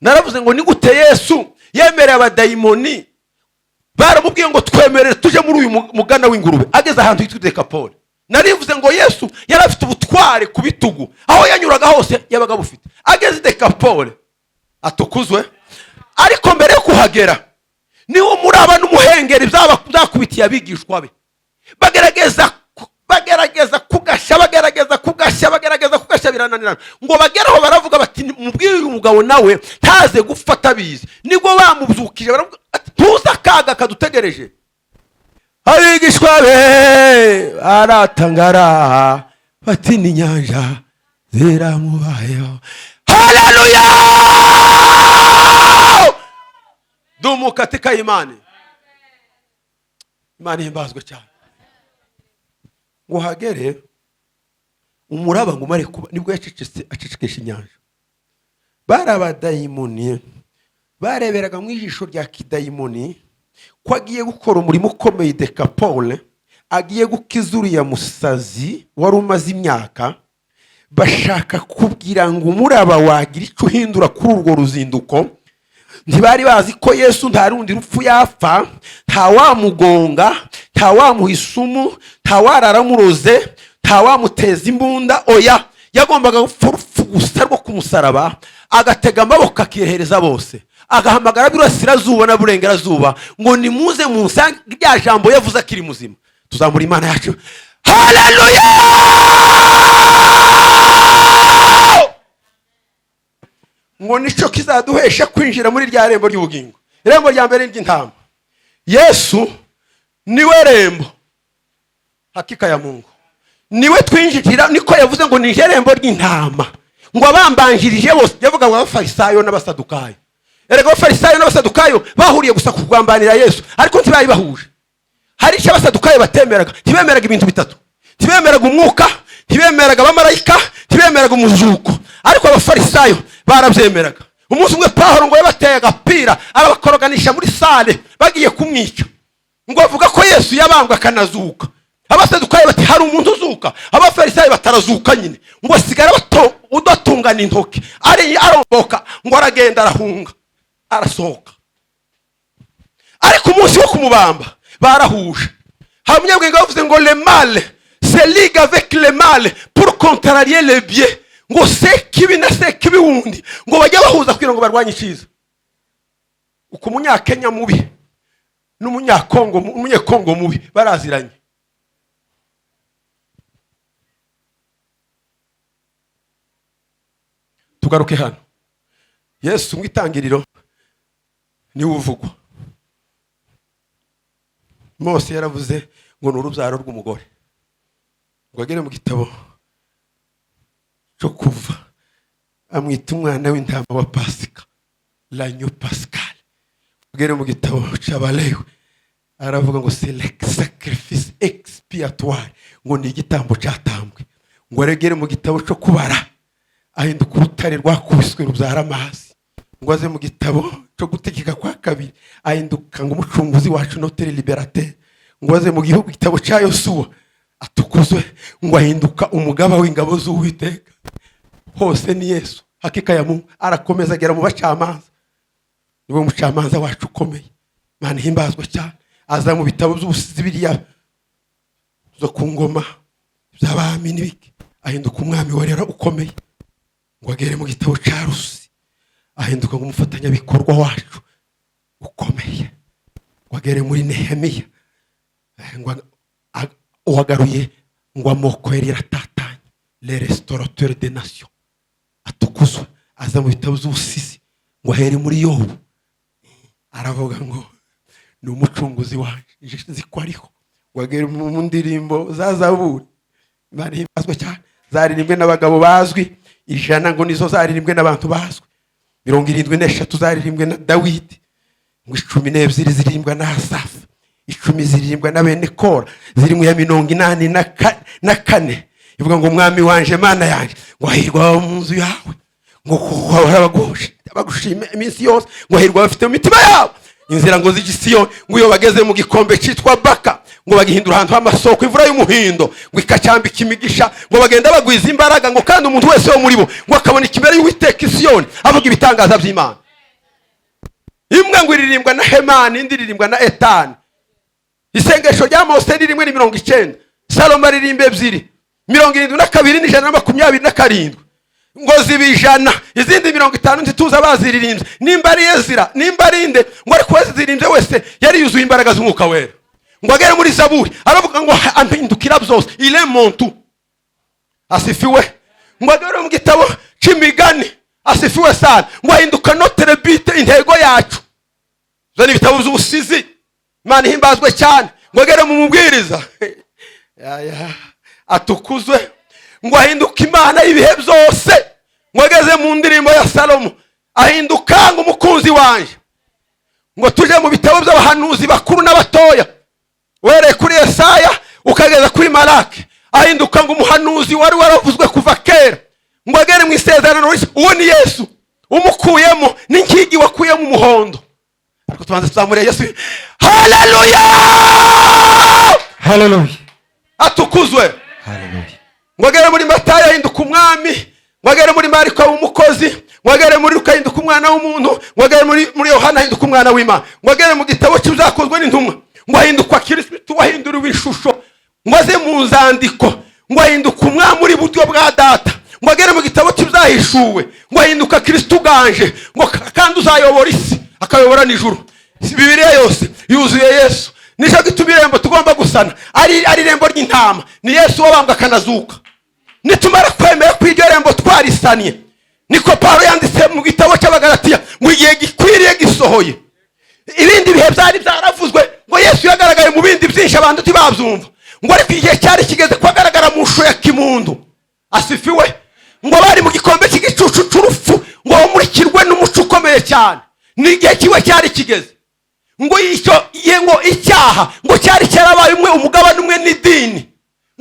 Naravuze ngo ni gute Yesu yemereye abadayimoni? Baramubwiye ngo twemerere tuje muri uyu mugana w'ingurube. Ageze ahantu hitwa Dekapole, narivuze ngo Yesu yari afite ubutware ku bitugu, aho yanyuraga hose yabaga bufite. Ageze i Dekapole, atukuzwe. Ariko mbere yo kuhagera, niwo muraba n'umuhengeri byakubitiye abigishwa be, bagerageza kugashya, bagerageza kugashya, bagerageza kugashya, birananirana. Ngo bageraho baravuga bati: "Mubwire uyu mugabo nawe ntaze gupfa atabizi." Nibwo bamubyukije, baravuga ati: "Tuzi akaga kadutegereje." Abigishwa be baratangara bati: "N'inyanja ziramubayeho." Haleluya! Dumu katika imani. Imana ihimbazwe cyane. Ngo hagere umuraba ngo umare kuba, nibwo yacecetse, acecekesha inyanja. Bari abadayimoni bareberaga mu ijisho rya kidayimoni ko agiye gukora umurimo ukomeye Dekapole, agiye gukiza uriya musazi wari umaze imyaka. Bashaka kubwira ngo umuraba wagira icyo uhindura kuri urwo ruzinduko. Ntibari bazi ko Yesu nta rundi rupfu yapfa, nta wamugonga, nta wamuha isumu, nta wararamuroze, nta wamuteza imbunda. Oya, yagombaga gupfa urupfu gusa rwo ku musaraba, agatega amaboko akihereza bose, agahamagara ab'Iburasirazuba n'Aburengerazuba ngo nimuze munsange. Rya jambo yavuze akiri muzima. Tuzamura Imana yacu. Haleluya! Ngo nicyo kizaduhesha kwinjira muri rya rembo ry'ubugingo. Irembo rya mbere ry'intama, Yesu niwe rembo. Hakika ya Mungu niwe twinjirira. Niko yavuze ngo ni irembo ry'intama, ngo abambanjirije bose. Yavuga ngo Abafarisayo n'Abasadukayo. Erega Abafarisayo n'Abasadukayo bahuriye gusa ku kugambanira Yesu, ariko ntibari bahuje. Hari icyo Abasadukayo batemeraga. Ntibemeraga ibintu bitatu: ntibemeraga umwuka, ntibemeraga abamarayika, ntibemeraga umuzuko. Ariko Abafarisayo barabyemeraga. Umunsi umwe Pawulo ngo yabateye agapira, arabakoroganisha muri salle, bagiye kumwica, ngo avuga ko Yesu yabambwe akanazuka. Abasadukayo bati: "Hari umuntu uzuka?" Abafarisayo batarazuka nyine. Ngo asigara udatungana intoki, ari aromboka, ngo aragenda, arahunga, arasohoka. Ariko umunsi wo kumubamba barahuje. Hari umunyabwenge bavuze ngo: "Le mal se ligue avec le mal pour contrarier le bien." Ngo sekibi na sekibi wundi ngo bajye bahuza kugira ngo barwanye icyiza. Uko Umunyakenya mubi n'Umunyakongo, Umunyekongo mubi baraziranye. Tugaruke hano. Yesu mu itangiriro niwe uvugwa. Mose yaravuze ngo ni urubyaro rw'umugore. Ngo agere mu gitabo cyo Kuva, amwita umwana w'intama wa Pasika, l'agneau pascal. Agere mu gitabo cy'Abalewi, aravuga ngo c'est le sacrifice expiatoire, ngo ni igitambo cyatambwe. Ngo aregere mu gitabo cyo Kubara, ahinduka urutare rwakubiswe rubyara amazi. Ngo aze mu gitabo cyo Gutegeka kwa Kabiri, ahinduka ngo umucunguzi wacu, notre libérateur. Ngo aze mu gihugu, gitabo cya Yosuwa, atukuzwe, ngo ahinduka umugaba w'ingabo z'Uwiteka. Hose ni Yesu. Hakika ya Mungu. Arakomeza agera mu Bacamanza, niwe mucamanza wacu ukomeye. Imana ihimbazwe cyane. Aza mu bitabo by'ubusizi biriya zo ku ngoma by'abami n'ibiki, ahinduka umwami warera ukomeye. Ngo agere mu gitabo cya Rusi, ahinduka nk'umufatanyabikorwa wacu ukomeye. Ngo agere muri Nehemiya, ngo uwagaruye ngo amoko yari yaratatanye, le restaurateur des nations, atukuzwe. Aza mu bitabo by'ubusizi, ngo ahere muri Yobu, aravuga ngo ni umucunguzi wanje, nzi ko ariho. Ngo agere mu ndirimbo za Zaburi, Imana ihimbazwe cyane, zaririmbwe n'abagabo bazwi 100, ngo nizo zaririmbwe n'abantu bazwi. 73 zaririmbwe na Dawidi, ngo 12 ziririmbwa na Asafu, 10 ziririmbwa na bene Kora. Ziri mu ya 84, ivuga ngo: "Umwami wanje, Mana yanjye, ngo hahirwa abo mu nzu yawe, ngo kuko bahora bagushima iminsi yose, ngo hahirwa abafite mu mitima yabo inzira ngo zijya i Siyoni, ngo iyo bageze mu gikombe cyitwa Baka, ngo bagihindura ahantu h'amasoko, imvura y'umuhindo ngo ikacyambika imigisha, ngo bagenda bagwiza imbaraga, ngo kandi umuntu wese wo muri bo ngo akabona ikimera y'Uwiteka i Siyoni, avuga ibitangaza by'Imana." Imwe ngo iririmbwa na Hemani, indi iririmbwa na Etani. Isengesho rya Mose ni rimwe, ni 90. Salomo aririmba ebyiri, 72 n'127, ngo ziba 100. Izindi 50 ntituzi abaziririmbye, nimba ari Ezira, nimba ari inde, ngo ariko uwaziririmbye wese yari yuzuye imbaraga z'Umwuka Wera. Ngo agere muri Zaburi, aravuga ngo ampindukira byose, il est mon tout, asifiwe. Ngo agere mu gitabo c'Imigani, asifiwe sana, ngo ahinduka notre but, intego yacu. Zo ni ibitabo by'ubusizi, Imana ihimbazwe cyane. Ngo agere mu Mubwiriza, ya, ya, atukuzwe, ngo ahinduke Imana y'ibihe byose. Ngo ageze mu Ndirimbo ya Salomo, ahinduka ngo umukunzi wanjye. Ngo tuje mu bitabo by'abahanuzi bakuru n'abatoya, uhereye kuri Yesaya ukageza kuri Malaki, ahinduka ngo umuhanuzi wari waravuzwe kuva kera. Ngo agere mu Isezerano Rishya, uwo ni Yesu, umukuyemo n'inkigi wakuyemo umuhondo. Ariko tubanze tuzamure Yesu, haleluya! Haleluya! Atukuzwe! Haleluya! Ngo agere muri Matayo, ahinduka umwami. Ngo agere muri Mariko, aba umukozi. Ngo agere muri Luka, ahinduka umwana w'umuntu. Ngo agere muri Yohana, ahinduka umwana w'Imana. Ngo agere mu gitabo cy'Ibyakozwe n'Intumwa, ngo ahinduka Kirisitu wahinduriwe ishusho. Ngo aze mu nzandiko, ngo ahinduka umwami uri buryo bwa Data. Ngo agere mu gitabo cy'Ibyahishuwe, ngo ahinduka Kirisitu uganje, ngo kandi uzayobora isi, akayobora n'ijuru. Bibiliya yose yuzuye Yesu. Nicyo gituma irembo tugomba gusana ari irembo ry'intama, ni Yesu wabambwe akanazuka. Nitumara kwemera ko iryo rembo twarisaniye, niko Pawulo yanditse mu gitabo cy'Abagalatiya, ngo igihe gikwiriye gisohoye. Ibindi bihe byari byaravuzwe, ngo Yesu yagaragaye mu bindi byinshi, abantu ntibabyumva, ngo ariko igihe cyari kigeze ko agaragara mu ishusho ya kimuntu, asifiwe. Ngo bari mu gikombe cy'igicucu cy'urupfu, ngo bamurikirwe n'umuco ukomeye cyane. Ni igihe kiwe cyari kigeze. Ngo icyo ye, ngo icyaha ngo cyari cyarabaye umwe, umugabane umwe n'idini,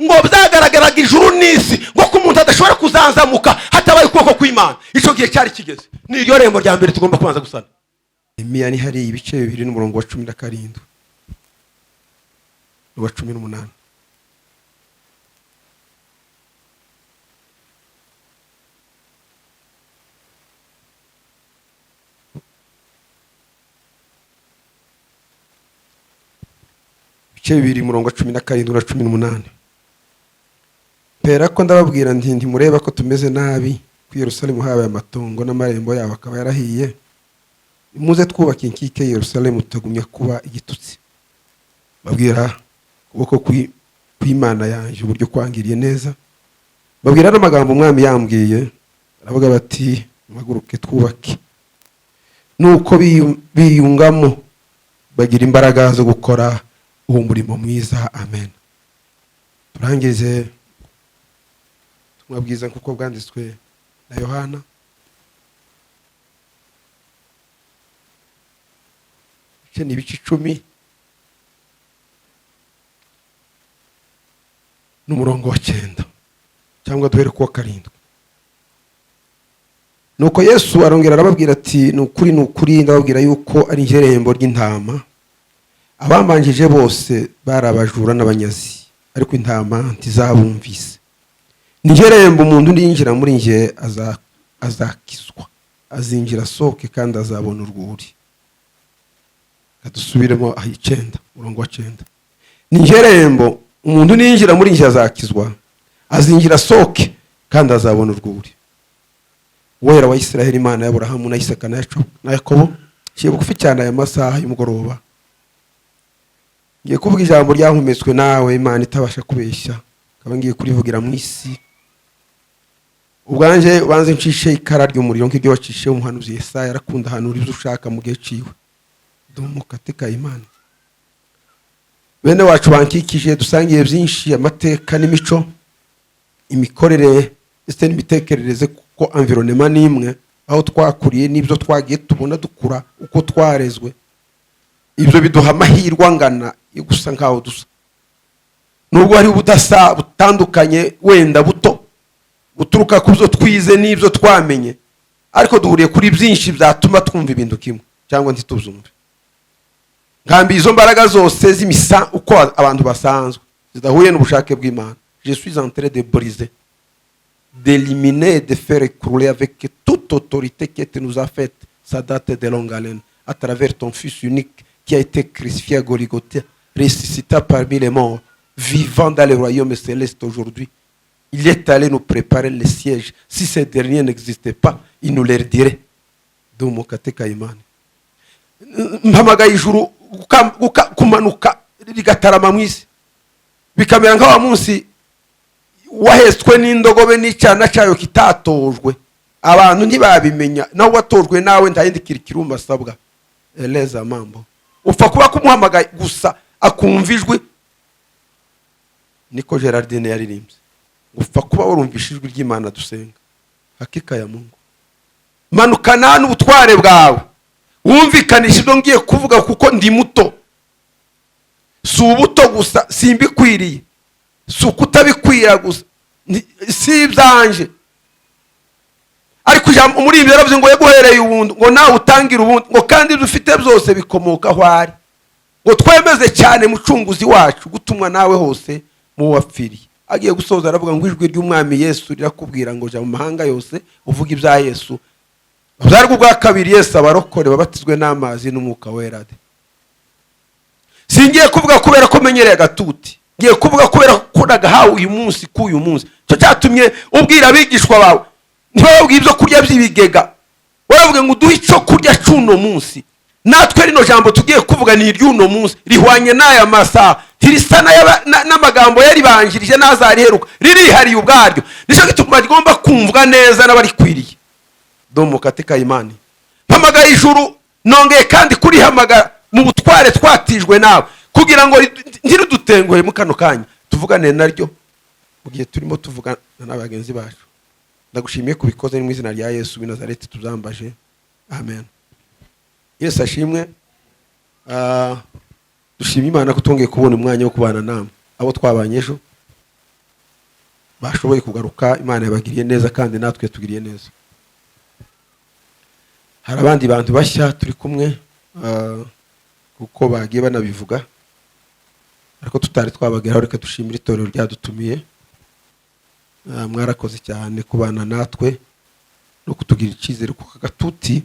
ngo byagaragaraga ijuru n'isi, ngo ko umuntu adashobora kuzanzamuka hatabaye ukuboko kw'Imana. Icyo gihe cyari kigeze. Ni iryo rembo rya mbere tugomba kubanza gusana. Imiya ni hari ibice 2 n'umurongo wa 17 n'uwa 18. Ibice 2, umurongo wa 17 na 18. Mpera ko ndababwira nti: ntimureba ko tumeze nabi, ko Yerusalemu habaye amatongo n'amarembo yabo akaba yarahiye? Muze twubake inkike ya Yerusalemu, tutagumya kuba igitutsi. Babwira ukuboko kw'Imana yanjye uburyo kwangiriye neza, babwira n'amagambo umwami yambwiye. Baravuga bati: muhaguruke twubake. Nuko biyungamo, bagira imbaraga zo gukora uwo murimo mwiza. Amen. Turangize ubutumwa bwiza nk'uko bwanditswe na Yohana, ibice ni ibice 10 n'umurongo wa 9, cyangwa duhere ku wa 7. Nuko Yesu arongera arababwira ati: ni ukuri, ni ukuri, ndababwira yuko ari njye rembo ry'intama. Abambanjije bose bari abajura n'abanyazi, ariko intama ntizabumvise. Ni njye rembo, umuntu niyinjira muri njye azakizwa, azinjira asohoke kandi azabona urwuri. Dusubiremo aho 9, umurongo wa 9. Ni njye rembo, umuntu niyinjira muri njye azakizwa, azinjira asohoke kandi azabona urwuri. Uwera wa Israheli, Imana y'Aburahamu na Isaka na Yakobo, nciye bugufi cyane aya masaha y'umugoroba, ngiye kuvuga ijambo ryahumetswe nawe, Imana itabasha kubeshya, nkaba ngiye kurivugira mu isi. Ubwanje ubanze ncishe ikara ry'umuriro nk'iryo wacishe umuhanuzi Yesaya, arakunda ahanura ibyo ushaka mu gihe ciwe. Dumukatika Imana. Bene wacu bankikije, dusangiye byinshi, amateka n'imico, imikorere ndetse n'imitekerereze, kuko environnement ni imwe, aho twakuriye n'ibyo twagiye tubona dukura, uko twarezwe, ibyo biduha amahirwe angana yo gusa nkaho dusa, nubwo hari ubudasa butandukanye wenda buto buturuka ku byo twize n'ibyo twamenye, ariko duhuriye kuri byinshi byatuma twumva ibintu kimwe cyangwa ntitubyumve. Nkambi izo mbaraga zose z'imisa uko abantu basanzwe zidahuye n'ubushake bw'Imana, je suis en train de briser, d'éliminer, de faire écrouler avec toute autorité qui nous a faite, ça date de longue haleine. À travers ton Fils unique qui a été crucifié à Golgotha, ressuscité parmi les morts, vivant dans le royaume céleste aujourd'hui. Il est allé nous préparer le siège. Si ces derniers n'existaient pas, il nous les dirait. Dumu katika imani. Mpamagaye ijuru kumanuka rigatarama mu isi, bikamera nka wa munsi wahetswe n'indogobe n'icyana cyayo kitatojwe, abantu ntibabimenya. Nawe watojwe nawe, nta yindi kirikirumba asabwa. Eleza mambo, upfa kuba kumuhamagaye gusa akumva ijwi. Niko Gerardine yaririmbye, upfa kuba warumvishe ijwi ry'Imana dusenga. Hakika ya Mungu, manukana n'ubutware bwawe, wumvikanisha ibyo ngiye kuvuga, kuko ndi muto. Si ubuto gusa, simbikwiriye, si ukutabikwira gusa, si ibyanje. Ariko ijambo muri ibyo yaravuze ngo yaguhereye ubuntu, ngo nawe utangire ubundi, ngo kandi ibyo ufite byose bikomoka aho ari, ngo twemeze cyane Mucunguzi wacu gutumwa nawe hose mu wapfiriye. Agiye gusoza aravuga ngo ijwi ry'Umwami Yesu rirakubwira ngo jya mu mahanga yose uvuge ibya Yesu, babyarwe ubwa kabiri, Yesu abarokore, babatizwe n'amazi n'Umwuka Wera de. Singiye kuvuga kubera ko menyereye agatuti, ngiye kuvuga kubera ko nagahawe uyu munsi, k'uyu munsi. Cyo cyatumye ubwira abigishwa bawe, ntibababwiye ibyo kurya by'ibigega, waravuga ngo uduhe icyo kurya cy'uno munsi. Natwe rino jambo tugiye kuvuga ni iry'uno munsi, rihwanye n'aya masaha, ntirisa n'amagambo yaribanjirije n'azariheruka, ririhariye ubwaryo. Nicyo gituma rigomba kumvwa neza n'abarikwiriye. Domo katika imani. Mpamagaye ijuru, nongeye kandi kurihamagara mu butware twatijwe nawe, kugira ngo ntirudutenguhe mu kano kanya tuvugane naryo mu gihe turimo tuvugana na bagenzi bacu. Ndagushimiye kubikoze, mu izina rya Yesu w'i Nazareti tuzambaje, amen. Yesu ashimwe. Dushima Imana ko twongeye kubona umwanya wo kubana namwe. Abo twabanye ejo bashoboye kugaruka, Imana yabagiriye neza kandi natwe yatugiriye neza. Hari abandi bantu bashya turi kumwe, kuko bagiye banabivuga ariko tutari twabageraho. Reka dushimire itorero ryadutumiye. Mwarakoze cyane kubana natwe no kutugira icyizere, kuko agatuti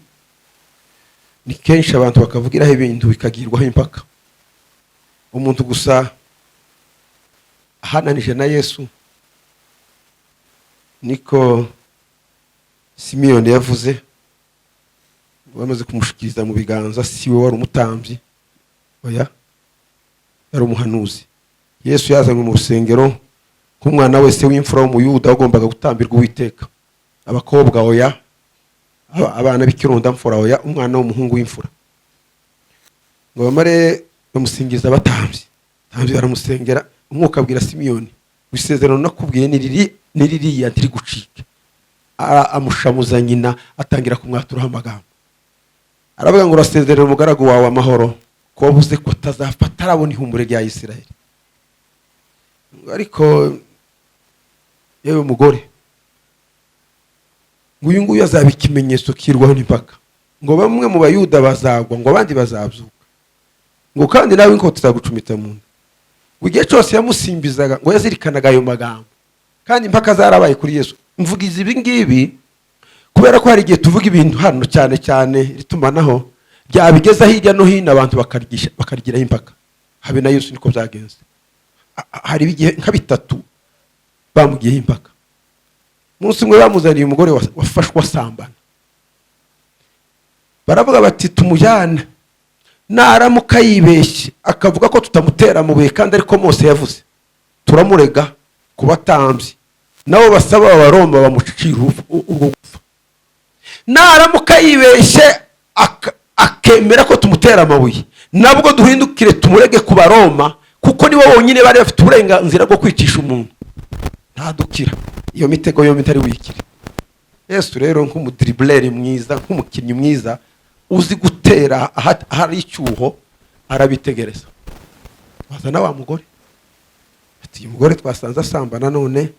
ni kenshi abantu bakavugiraho ibintu bikagirwaho impaka. Umuntu gusa ahananije na Yesu, niko Simiyoni yavuze bamaze kumushikiriza mu biganza. Si we wari umutambyi, oya, yari umuhanuzi. Yesu yazanywe mu rusengero nk'umwana wese w'imfura w'Umuyuda wagombaga gutambirwa Uwiteka. Abakobwa oya, abana b'ikirundamfura oya, umwana w'umuhungu w'imfura. Ngo bamare bamusingiza abatambyi, abatambyi baramusengera. Umwuka abwira Simiyoni, isezerano nakubwiye ni ririya, ntirigucike. Amushamuza nyina, atangira kumwaturaho amagambo. Aravuga ngo urasezerera umugaragu wawe amahoro, ko wabuze ko atazapfa atarabona ihumure rya Isirayeli. Ariko yewe mugore, ngo uyu nguyu azaba ikimenyetso kirwaho n'impaka, ngo bamwe mu Bayuda bazagwa, ngo abandi bazabyuka, ngo kandi nawe inkota izagucumita mu nda. Ngo igihe cyose yamusimbizaga, ngo yazirikanaga ayo magambo, kandi impaka zarabaye kuri Yesu. Mvugiza ibi ngibi kubera ko hari igihe tuvuga ibintu hano, cyane cyane itumanaho byabigeza hirya no hino, abantu bakarigiraho impaka. Habe na Yesu niko byagenze. Hari igihe nka bitatu bamugiyeho impaka. Umunsi umwe bamuzaniye umugore wafashwe asambana. Baravuga bati tumujyane, naramuka yibeshye akavuga ko tutamutera amabuye kandi ariko Mose yavuze, turamurega ku batambyi, nabo basaba Abaroma bamucira urwo gupfa. Naramuka yibeshye akemera ko tumutera amabuye, nabwo duhindukire tumurege ku Baroma, kuko nibo bonyine bari bafite uburenganzira bwo kwicisha umuntu. Ntadukira iyo mitego yombi itari wikire. Yesu rero, nk'umudribbler mwiza, nk'umukinnyi mwiza uzi gutera ahari icyuho, arabitegereza. Bazana wa mugore, ati uyu mugore twasanze asambana none,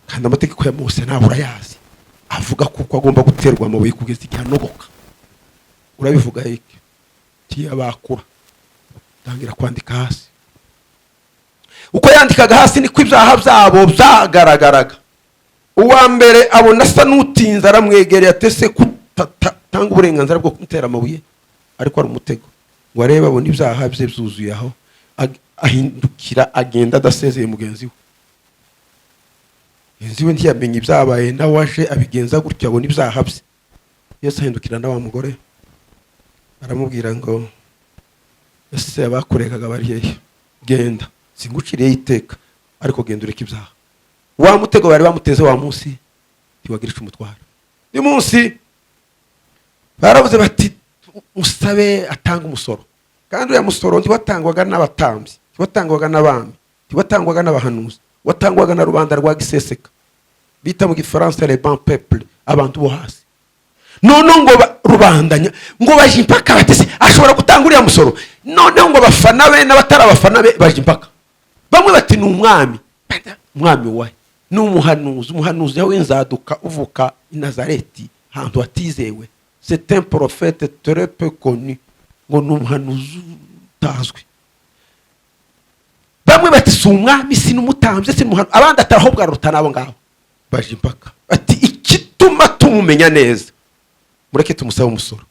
kandi amategeko ya Mose ntabwo urayazi, avuga kuko agomba guterwa amabuye kugeza igihe anogoka, urabivuga iki? Tiyabakura, tangira kwandika hasi. Uko yandikaga hasi niko ibyaha byabo byagaragaraga. Uwa mbere abona asa n'utinze, aramwegereye, atese kutatanga uburenganzira bwo kumutera amabuye? Ariko ari umutego ngo arebe, abone ibyaha bye byuzuye aho. Ahindukira agenda adasezeye mugenzi we. Mugenzi we ntiyamenya ibyabaye, nawe aje abigenza gutyo, abona ibyaha bye. Yesu ahindukira na wa mugore, aramubwira ngo: "Ese abakuregaga bari hehe? Genda, singuciriyeho iteka, ariko genda ureke ibyaha." Wa mutego bari bamuteze wa munsi ntiwagira icyo umutwara. Uyu munsi baravuze bati: "Musabe atanga umusoro." Kandi uriya musoro ntiwatangwaga n'abatambyi, ntiwatangwaga n'abami, ntiwatangwaga n'abahanuzi, watangwaga na rubanda rwa giseseka, bita mu Gifaransa le bas peuple, abantu bo hasi. Noneho ngo rubandanya ngo baje impaka bati: "Se ashobora gutanga uriya musoro?" Noneho ngo abafana be n'abatari abafana be baje impaka. Bamwe bati: "Ni umwami." Umwami wahe? Ni umuhanuzi. Umuhanuzi w'inzaduka uvuka i Nazareti, ahantu hatizewe. C'est un prophète très peu connu. Ngo ni umuhanuzi utazwi. Bamwe bati: "Si umwami, si n'umutambyi, si n'umuhanuzi." Abandi ati: "Ahubwo araruta n'abo ngabo." Baje impaka bati: "Igituma tumumenya neza, mureke tumusabe umusoro."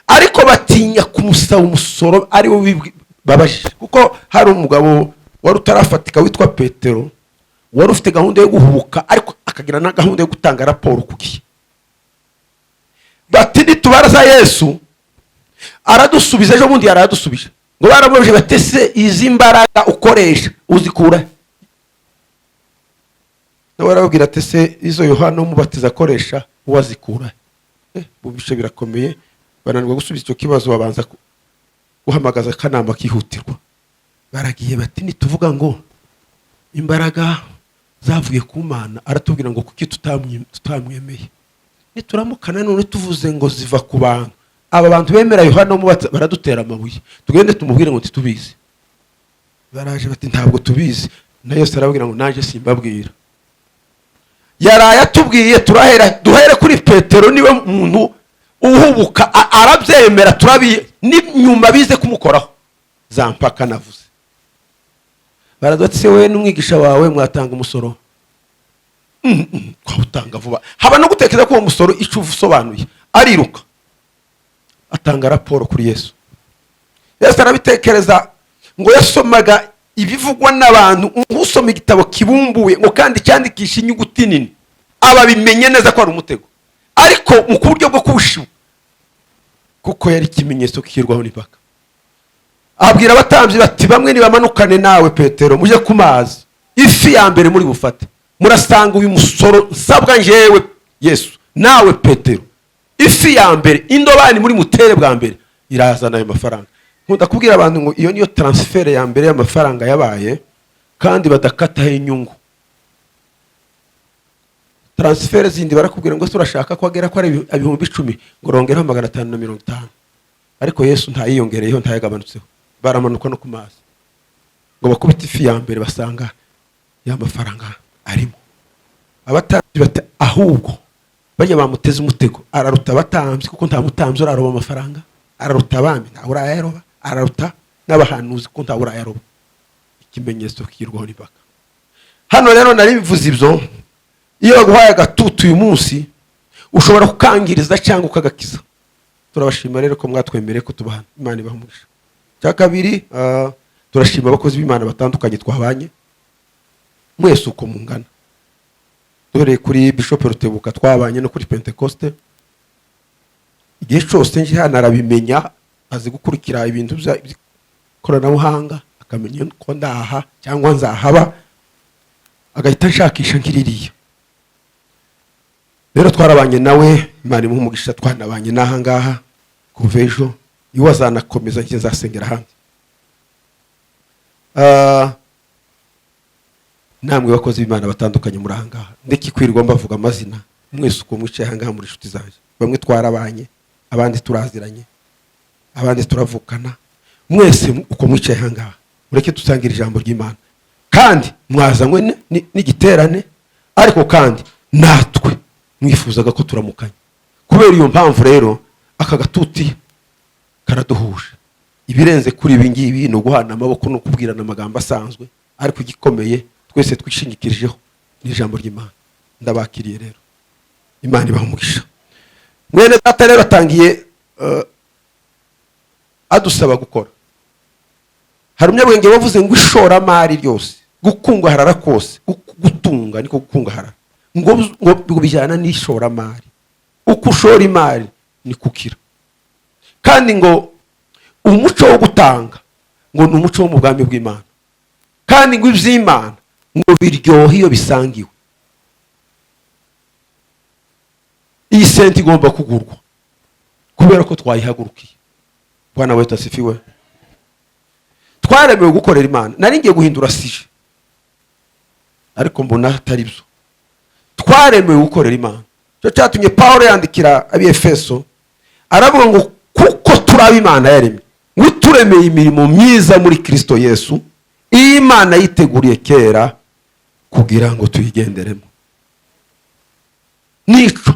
Ariko batinya kumusaba umusoro ari we babajije, kuko hari umugabo wari utarafatika witwa Petero, wari ufite gahunda yo guhubuka, ariko akagira na gahunda yo gutanga raporo ku gihe. Bati: "Nitubaraza Yesu aradusubiza." Ejo bundi yaradusubije. Ngo baramubajije bati: "Ese izi mbaraga ukoresha uzikura?" Nawe arababwira ati: "Ese izo Yohana Umubatiza akoresha uwazikura?" Bice birakomeye, bananirwa gusubiza icyo kibazo, babanza guhamagaza akanama kihutirwa. Baragiye bati: "Nituvuga ngo imbaraga zavuye ku Mana, aratubwira ngo kuki tutamwemeye? Nituramukana none tuvuze ngo ziva ku bantu, aba bantu bemera Yohana Umubatiza baradutera amabuye. Tugende tumubwire ngo ntitubizi." Baraje bati: "Ntabwo tubizi." Na Yesu arababwira ngo: "Nanjye simbabwira." Yaraye atubwiye. Turahera, duhere kuri Petero, niwe muntu uhubuka, arabyemera, turabi nyuma bize kumukoraho za mpaka. Navuze baradatse: "We n'umwigisha wawe mwatanga umusoro?" Twawutanga vuba. Haba no gutekereza ko uwo musoro icyo usobanuye. Ariruka atanga raporo kuri Yesu. Yesu arabitekereza. Ngo yasomaga ibivugwa n'abantu nk'usoma igitabo kibumbuye, ngo kandi cyandikisha inyuguti nini, aba abimenye neza ko ari umutego, ariko mu buryo bwo kuwushiba, kuko yari ikimenyetso kishyirwaho n'impaka. Abwira abatambyi bati: "Bamwe nibamanukane nawe Petero, mujye ku mazi, ifi ya mbere muri bufate murasanga uyu musoro nsabwa njyewe Yesu nawe Petero. Ifi ya mbere, indobani muri mutere bwa mbere, irazana ayo mafaranga." Nkunda kubwira abantu ngo iyo niyo transfert ya mbere y'amafaranga yabaye kandi badakataho inyungu. Transfert zindi barakubwira ngo: "Ese urashaka ko agera ko ari 10,000?" Ngo rongeraho 550. Ariko Yesu ntayiyongereyeho, ntayagabanutseho. Baramanuka no ku mazi ngo bakubite ifi ya mbere, basanga ya mafaranga arimo. Abatambyi bati: "Ahubwo bajya bamuteze umutego, araruta abatambyi, kuko nta mutambyi uraroba amafaranga, araruta abami, ntawe urayaroba, araruta n'abahanuzi, kuko ntawe urayaroba." Ikimenyetso kigirwaho n'impaka. Hano rero nari bivuze ibyo: iyo baguhaye agatutu uyu munsi, ushobora kukangiriza cyangwa ukagakiza. Turabashima rero ko mwatwemereye ko tuba hano. Imana ibaha umugisha. Cya kabiri, turashima abakozi b'Imana batandukanye twabanye, mwese uko mungana, duhereye kuri Bishop Rutebuka twabanye no kuri Pentecoste. Igihe cyose nje hano arabimenya, azi gukurikira ibintu by'ikoranabuhanga, akamenya ko ndaha cyangwa nzahaba, agahita anshakisha nk'iririya. Rero twarabanye nawe, Imana imuha umugisha. Twanabanye n'aha ngaha kuva ejo, iwe azanakomeza, njye nzasengera ahandi. Namwe bakozi b'Imana batandukanye muri aha ngaha, ndetse kwirirwa mbavuga amazina, mwese uko mwicaye aha ngaha muri inshuti zanjye. Bamwe twarabanye, abandi turaziranye, abandi turavukana. Mwese uko mwicaye aha ngaha, mureke dusangire ijambo ry'Imana. Kandi mwazanywe n'igiterane, ariko kandi natwe mwifuzaga ko turamukanya. Kubera iyo mpamvu rero, aka gatuti karaduhuje. Ibirenze kuri ibi ngibi ni uguhana amaboko no kubwirana amagambo asanzwe, ariko igikomeye twese twishingikirijeho ni ijambo ry'Imana. Ndabakiriye rero, Imana ibaha umugisha. Mwene data rero atangiye. Adusaba gukora. Hari umunyabwenge wavuze ngo ishoramari ryose, gukungaharara kose, gutunga niko gukungaharara, ngo bijyana n'ishoramari. Uko ushora imari ni kukira. Kandi ngo umuco wo gutanga ngo ni umuco wo mu bwami bw'Imana. Kandi ngo iby'Imana ngo biryoha iyo bisangiwe. Iyi senti igomba kugurwa kubera ko twayihagurukiye. Bwana wetu asifiwe. Twaremewe gukorera Imana. Nari ngiye guhindura sujet, ariko mbona atari byo. Twaremewe gukorera Imana. Cyo cyatumye Paul yandikira Ab'Efeso, aravuga ngo kuko turi abo Imana yaremye, ngo ituremeye imirimo myiza muri Kirisito Yesu, iyi Imana yiteguriye kera kugira ngo tuyigenderemo. Nico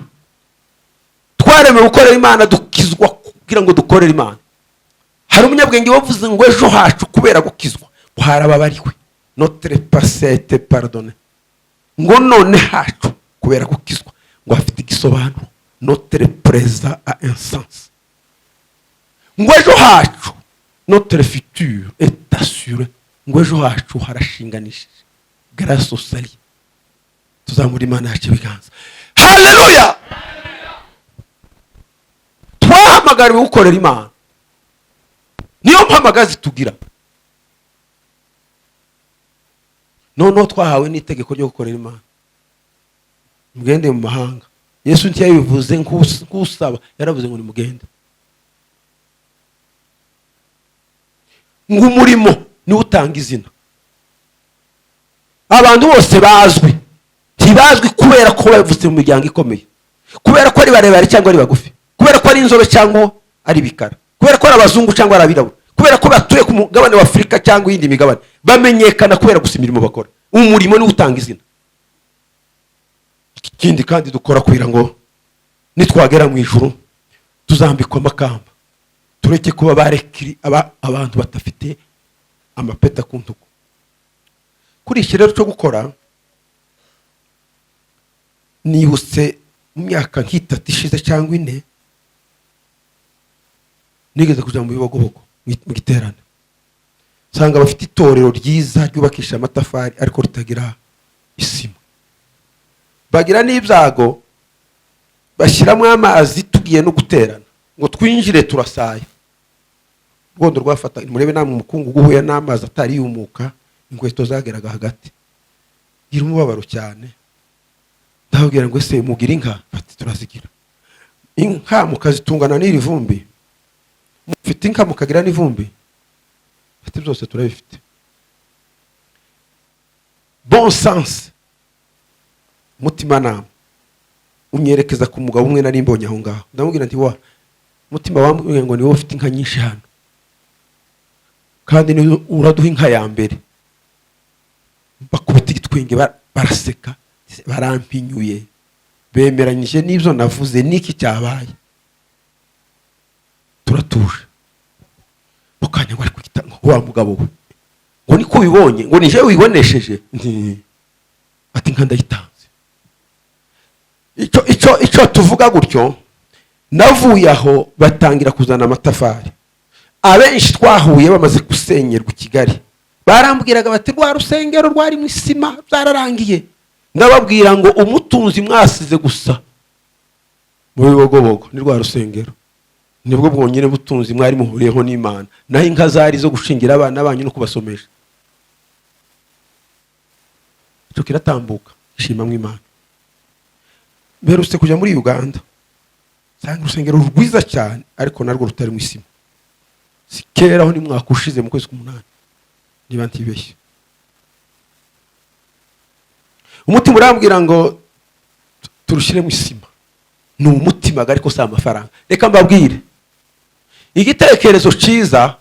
twaremewe, gukorera Imana. Dukizwa kugira ngo dukorere Imana. Hari umunyabwenge wavuze ngo ejo hacu kubera gukizwa ngo harababariwe, notre passé a été pardonné. Ngo none hacu kubera gukizwa ngo hafite igisobanuro, notre présent a un sens. Ngo ejo hacu, notre futur est assuré. Ngo ejo hacu harashinganishije grâce au salut. Tuzamura Imana yacu ibiganza. Haleluya! Twahamagariwe gukorera Imana, niyo mpamagazi tugira. Noneho twahawe n'itegeko ryo gukorera Imana: mugende mu mahanga. Yesu ntiyabivuze nk'usaba, yaravuze ngo nimugende. Ngo umurimo niwo utanga izina. Abantu bose bazwi, ntibazwi kubera ko bavutse mu miryango ikomeye, kubera ko ari barebare cyangwa ari bagufi, kubera ko ari inzobe cyangwa ari ibikara, kubera ko ari abazungu cyangwa ari abirabura, kubera ko batuye ku mugabane wa Afurika cyangwa iyindi migabane. Bamenyekana kubera gusa imirimo bakora. Umurimo niwo utanga izina. Ikindi kandi dukora kugira ngo nitwagera mu ijuru tuzambikwa amakamba, tureke kuba barekiri abantu badafite amapeta ku ntugu. Kuri iki rero cyo gukora, nibutse mu myaka nk'itatu ishize cyangwa 4, nigeze kujya mu Bibogobogo mu giterane, nsanga bafite itorero ryiza ryubakisha amatafari ariko ritagira isima. Bagira n'ibyago bashyiramo amazi. Tugiye no guterana ngo twinjire, turasaya urwondo rwafata. Murebe namwe, umukungugu uhuye n'amazi atari yumuka, inkweto zageraga hagati. Gira umubabaro cyane. Ndababwira ngo ese mugira inka? Bati turazigira. Inka mukazitungana n'iri vumbi? Mufite inka mukagira n'ivumbi? Bati byose turabifite. Bon sens, umutimanama unyerekeza ku mugabo umwe nari mbonye aho ngaho. Ndamubwira nti wa mutima wambwiye ngo ni wowe ufite inka nyinshi hano, kandi ni uraduha inka ya mbere. Bakubita igitwenge, baraseka, barampinyuye, bemeranyije n'ibyo navuze. N'iki cyabaye? Turatuje mu kanya ngo ari kwita ngo wa mugabo we, ngo niko ubibonye, ngo nije wibonesheje. Nti ati inka ndayitanze. Icyo tuvuga gutyo, navuye aho batangira kuzana amatafari. Abenshi twahuye bamaze gusenyerwa i Kigali barambwiraga bati rwa rusengero rwari mu isima byararangiye. Ndababwira ngo umutunzi mwasize gusa mu Bibogobogo ni rwa rusengero, nibwo bwonyine butunzi mwari muhuriyeho n'Imana. Naho inka zari zo gushingira abana banyu no kubasomesha. Icyo kiratambuka, shima Imana. Mperutse kujya muri Uganda, nsanga urusengero rwiza cyane ariko narwo rutari mu isima. Si kera aho, ni mwaka ushize mu kwezi k'umunani niba ntibeshye. Umutima urambwira ngo turushyire mu isima. Ni umutima, ariko si amafaranga. Reka mbabwire, igitekerezo cyiza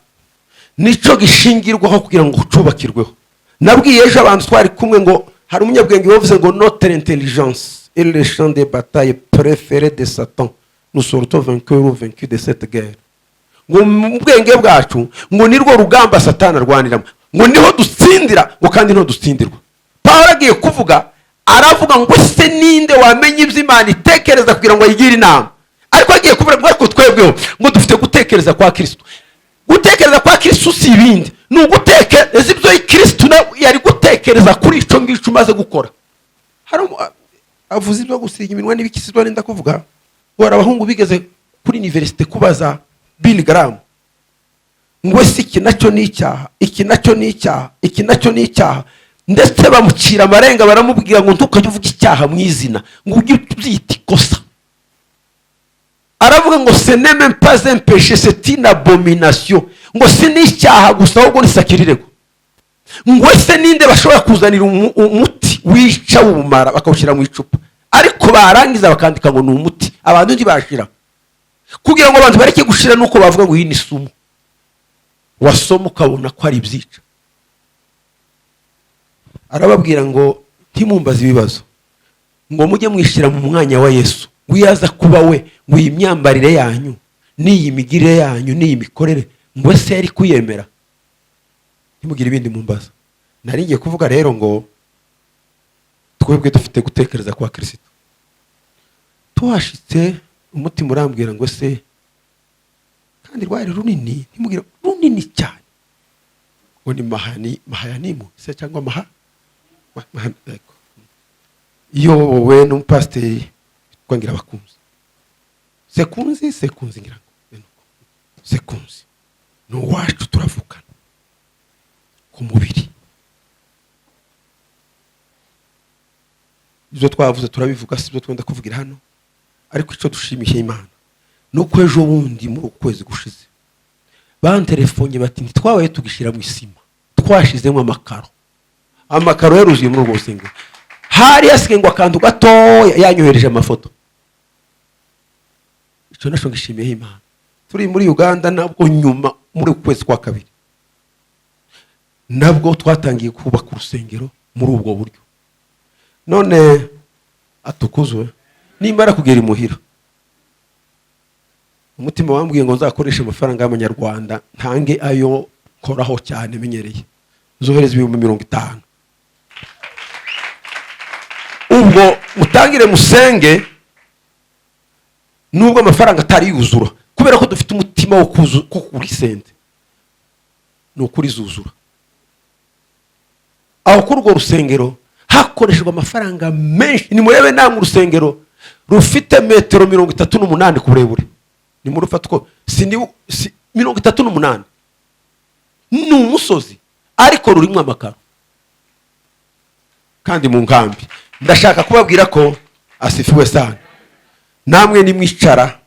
nicyo gishingirwaho kugira ngo cyubakirweho. Nabwiye ejo abantu twari kumwe ngo hari umunyabwenge wavuze ngo notre intelligence est le champ de bataille préféré de Satan, nous sortons vainqueurs ou vaincus de cette guerre. Ngo mu bwenge bwacu ngo nirwo rugamba Satani arwaniramo, ngo niho dutsindira, ngo kandi niho dutsindirwa. Pawulo agiye kuvuga, aravuga ngo ese ninde wamenya ibyo Imana itekereza kugira ngo ayigire inama? Ariko agiye kuvuga ngo ariko twebweho ngo dufite gutekereza kwa Kirisito. Gutekereza kwa Kirisitu si ibindi, ni ugutekereza ibyo Kirisitu nawe yari gutekereza kuri icyo ngicyo umaze gukora. Hari avuze ibyo gusiga iminwa n'ibiki, si nenda kuvuga ngo hari abahungu bigeze kuri université kubaza Billy Graham ngo: "Ese iki nacyo ni icyaha? Iki nacyo ni icyaha? Iki nacyo ni icyaha?" Ndetse bamucira amarenga, baramubwira ngo: "Ntukajye uvuga icyaha mu izina, ngo ujye ubyita ikosa." Aravuga ngo: "Ce n'est même pas un péché, c'est une abomination." Ngo si n'icyaha gusa, ahubwo ni sacrilège. Ngo ese ninde bashobora kuzanira umuti wica w'ubumara, bakawushyira mu icupa, ariko barangiza bakandika ngo ni umuti, abantu ntibashira? Kugira ngo abantu bareke gushira, nuko bavuga ngo iyi ni sumu. Wasoma ukabona ko ari ibyica. Arababwira ngo: "Ntimumbaze ibibazo," ngo mujye mwishyira mu mwanya wa Yesu, ngo iyo aza kuba we, ngo iyi myambarire yanyu n'iyi migirire yanyu n'iyi mikorere, ngo ese yari kuyemera? Ntimugire ibindi mumbaza. Nari ngiye kuvuga rero ngo twebwe dufite gutekereza kwa Kirisito. Tuhashitse, umutima urambwira ngo se kandi rwari runini, ntimugire, runini cyane, ngo ni mahani, Mahayanimu se cyangwa yego. Iyobowe n'umupasiteri witwa Ngirabakunzi Sekunzi, Sekunzi ngira ngo Sekunzi ni uwacu, turavukana ku mubiri. Ibyo twavuze turabivuga, si ibyo twenda kuvugira hano. Ariko icyo dushimiye Imana ni uko ejo bundi, muri uku kwezi gushize, banterefonye bati: "Ntitwabaye tugishyira mu isima, twashizemo amakaro." Amakaro yaruzuye muri urwo rusengero, hari hasigaye ngo akantu gatoya. Yanyohereje amafoto. Icyo nacyo ngishimiyeho Imana. Turi muri Uganda nabwo, nyuma muri uku kwezi kwa kabiri nabwo twatangiye kubaka urusengero muri ubwo buryo. None atukuzwe. Nimara kugera imuhira, umutima wambwiye ngo nzakoreshe amafaranga y'amanyarwanda, ntange ayo nkoraho cyane menyereye, nzohereza 50,000. Ubwo mutangire musenge, nubwo amafaranga atari yuzura, kubera ko dufite umutima wo kugura isente, ni ukuri zuzura. Aho kuri urwo rusengero hakoreshejwe amafaranga menshi. Nimurebe namwe, urusengero rufite metero 38 ku burebure, nimurufata uko si 38, ni umusozi, ariko rurimo amakaro kandi mu nkambi. Ndashaka kubabwira ko asifiwe sana. Namwe nimwicara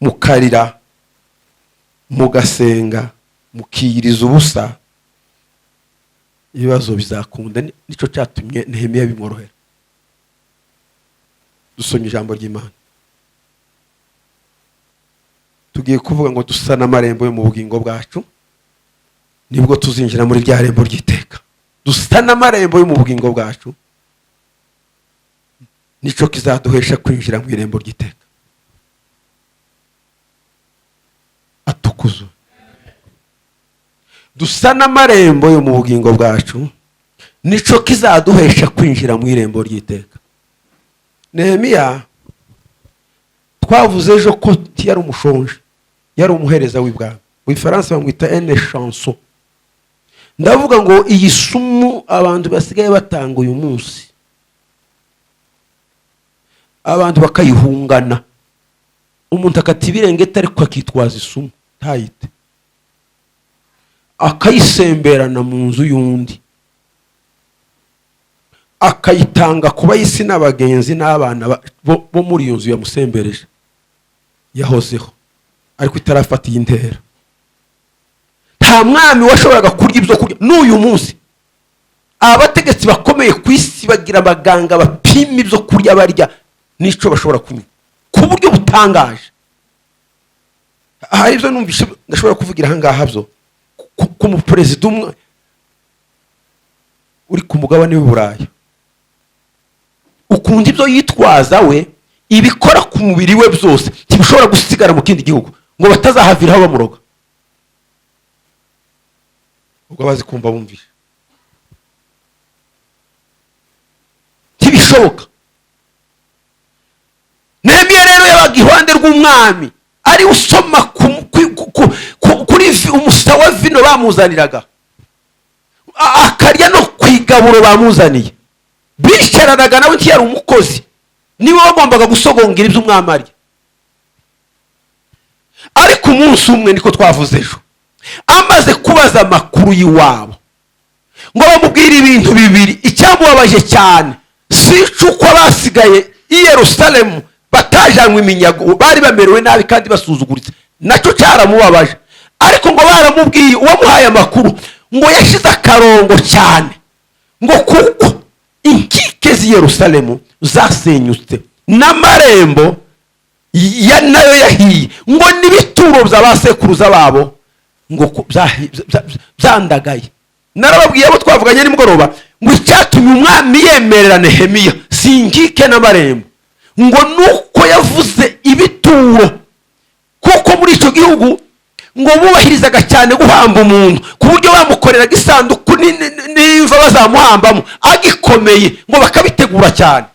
mukarira, mugasenga, mukiyiriza ubusa, ibibazo bizakunda. Nicyo cyatumye Nehemiya bimworohera. Dusomye ijambo ry'Imana, tugiye kuvuga ngo dusane amarembo yo mu bugingo bwacu, nibwo tuzinjira muri rya rembo ry'iteka. Dusane amarembo yo mu bugingo bwacu, nicyo kizaduhesha kwinjira mu irembo ry'iteka. Atukuzwe. Dusane amarembo yo mu bugingo bwacu, nicyo kizaduhesha kwinjira mu irembo ry'iteka. Nehemiya twavuze ejo ko yari umushonje, yari umuhereza w'ibwami, mu Ifaransa bamwita un échanson. Ndavuga ngo iyi sumu abantu basigaye batanga uyu munsi, abantu bakayihungana, umuntu akata ibirengeti ariko akitwaza isumu ntayite, akayisemberana mu nzu y'undi, akayitanga ku bayisi n'abagenzi n'abana bo muri iyo nzu yamusembereje. Yahozeho ariko itarafata iyi ntera. Nta mwami washoboraga kurya ibyo kurya. N'uyu munsi abategetsi bakomeye ku isi bagira abaganga bapima ibyo kurya barya n'icyo bashobora kunywa ku buryo butangaje. Hari ibyo numvise ndashobora kuvugira aha ngaha byo ku muperezida umwe uri ku mugabane w'i Burayi, ukunda ibyo yitwaza we, ibikora ku mubiri we byose ntibishobora gusigara mu kindi gihugu, ngo batazahaviraho bamuroga. Ubwo abazi kumva bumvishe, ntibishoboka. Nehemiya rero yabaga iruhande rw'umwami, ari usoma kuri Ibishingwe bamuzaniraga, akarya no ku igaburo bamuzaniye. Bicaranaga nawe, ntiyari umukozi, niwe wagombaga gusogongera ibyo umwami arya. Ariko umunsi umwe, niko twavuze ejo, amaze kubaza amakuru y'iwabo, ngo bamubwire ibintu bibiri. Icyamubabaje cyane si uko abasigaye i Yerusalemu batajanywe iminyago bari bamerewe nabi kandi basuzuguritse, nacyo cyaramubabaje. Ariko ngo baramubwiye, uwamuhaye amakuru ngo yashize akarongo cyane, ngo kuko inkike z'i Yerusalemu zasenyutse n'amarembo ya nayo yahiye, ngo n'ibituro bya ba sekuruza babo ngo byandagaye. Narababwiye abo twavuganye nimugoroba ngo icyatumye umwami yemerera Nehemiya si inkike n'amarembo, ngo nuko yavuze ibituro, kuko muri icyo gihugu ngo bubahirizaga cyane guhamba umuntu, ku buryo bamukoreraga isanduku n'imva bazamuhambamo agikomeye, ngo bakabitegura cyane.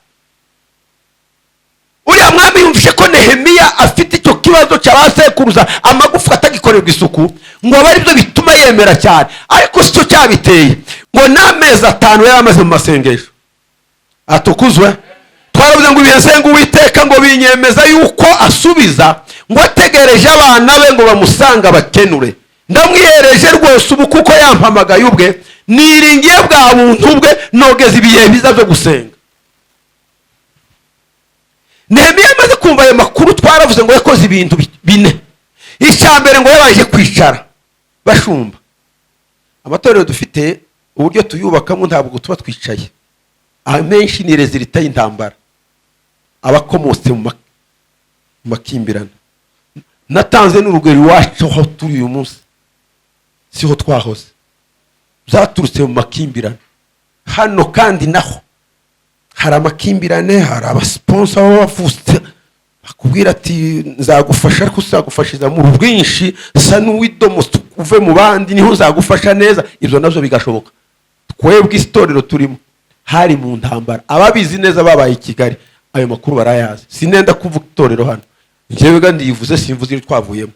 Uriya mwami yumvise ko Nehemiya afite icyo kibazo cya ba sekuruza, amagufwa atagikorerwa isuku, ngo abe aribyo bituma yemera cyane. Ariko si cyo cyabiteye, ngo n'amezi 5 yari amaze mu masengesho. Atukuzwe. Twaravuze ngo ibihe nsenga Uwiteka ngo binyemeza yuko asubiza, ngo ategereje abana be ngo bamusanga bakenure. Ndamwihereje rwose ubu kuko yampamagaye ubwe, niringiye bwa buntu bwe, nogeza ibihe biza byo gusenga. Nehemiya amaze kumva ayo makuru, twaravuze ngo yakoze ibintu bine. Icya mbere, ngo yabanje kwicara. Bashumba, amatorero dufite, uburyo tuyubakamo ntabwo tuba twicaye. Amenshi ni résultat y'intambara, abakomotse mu makimbirane. Natanze n'urugero iwacu, aho turi uyu munsi siho twahoze, byaturutse mu makimbirane. Hano kandi naho hari amakimbirane, hari abasponsor baba bavutse bakubwira ati nzagufasha, ariko uzagufashiza mu bwinshi, sa n'uwidomose uve mu bandi niho nzagufasha neza. Ibyo nabyo bigashoboka. Twebwe itorero turimo hari mu ntambara, ababizi neza babaye i Kigali ayo makuru barayazi. Sinenda kuvuga itorero hano njyewe, kandi yivuze simvuze iyo twavuyemo,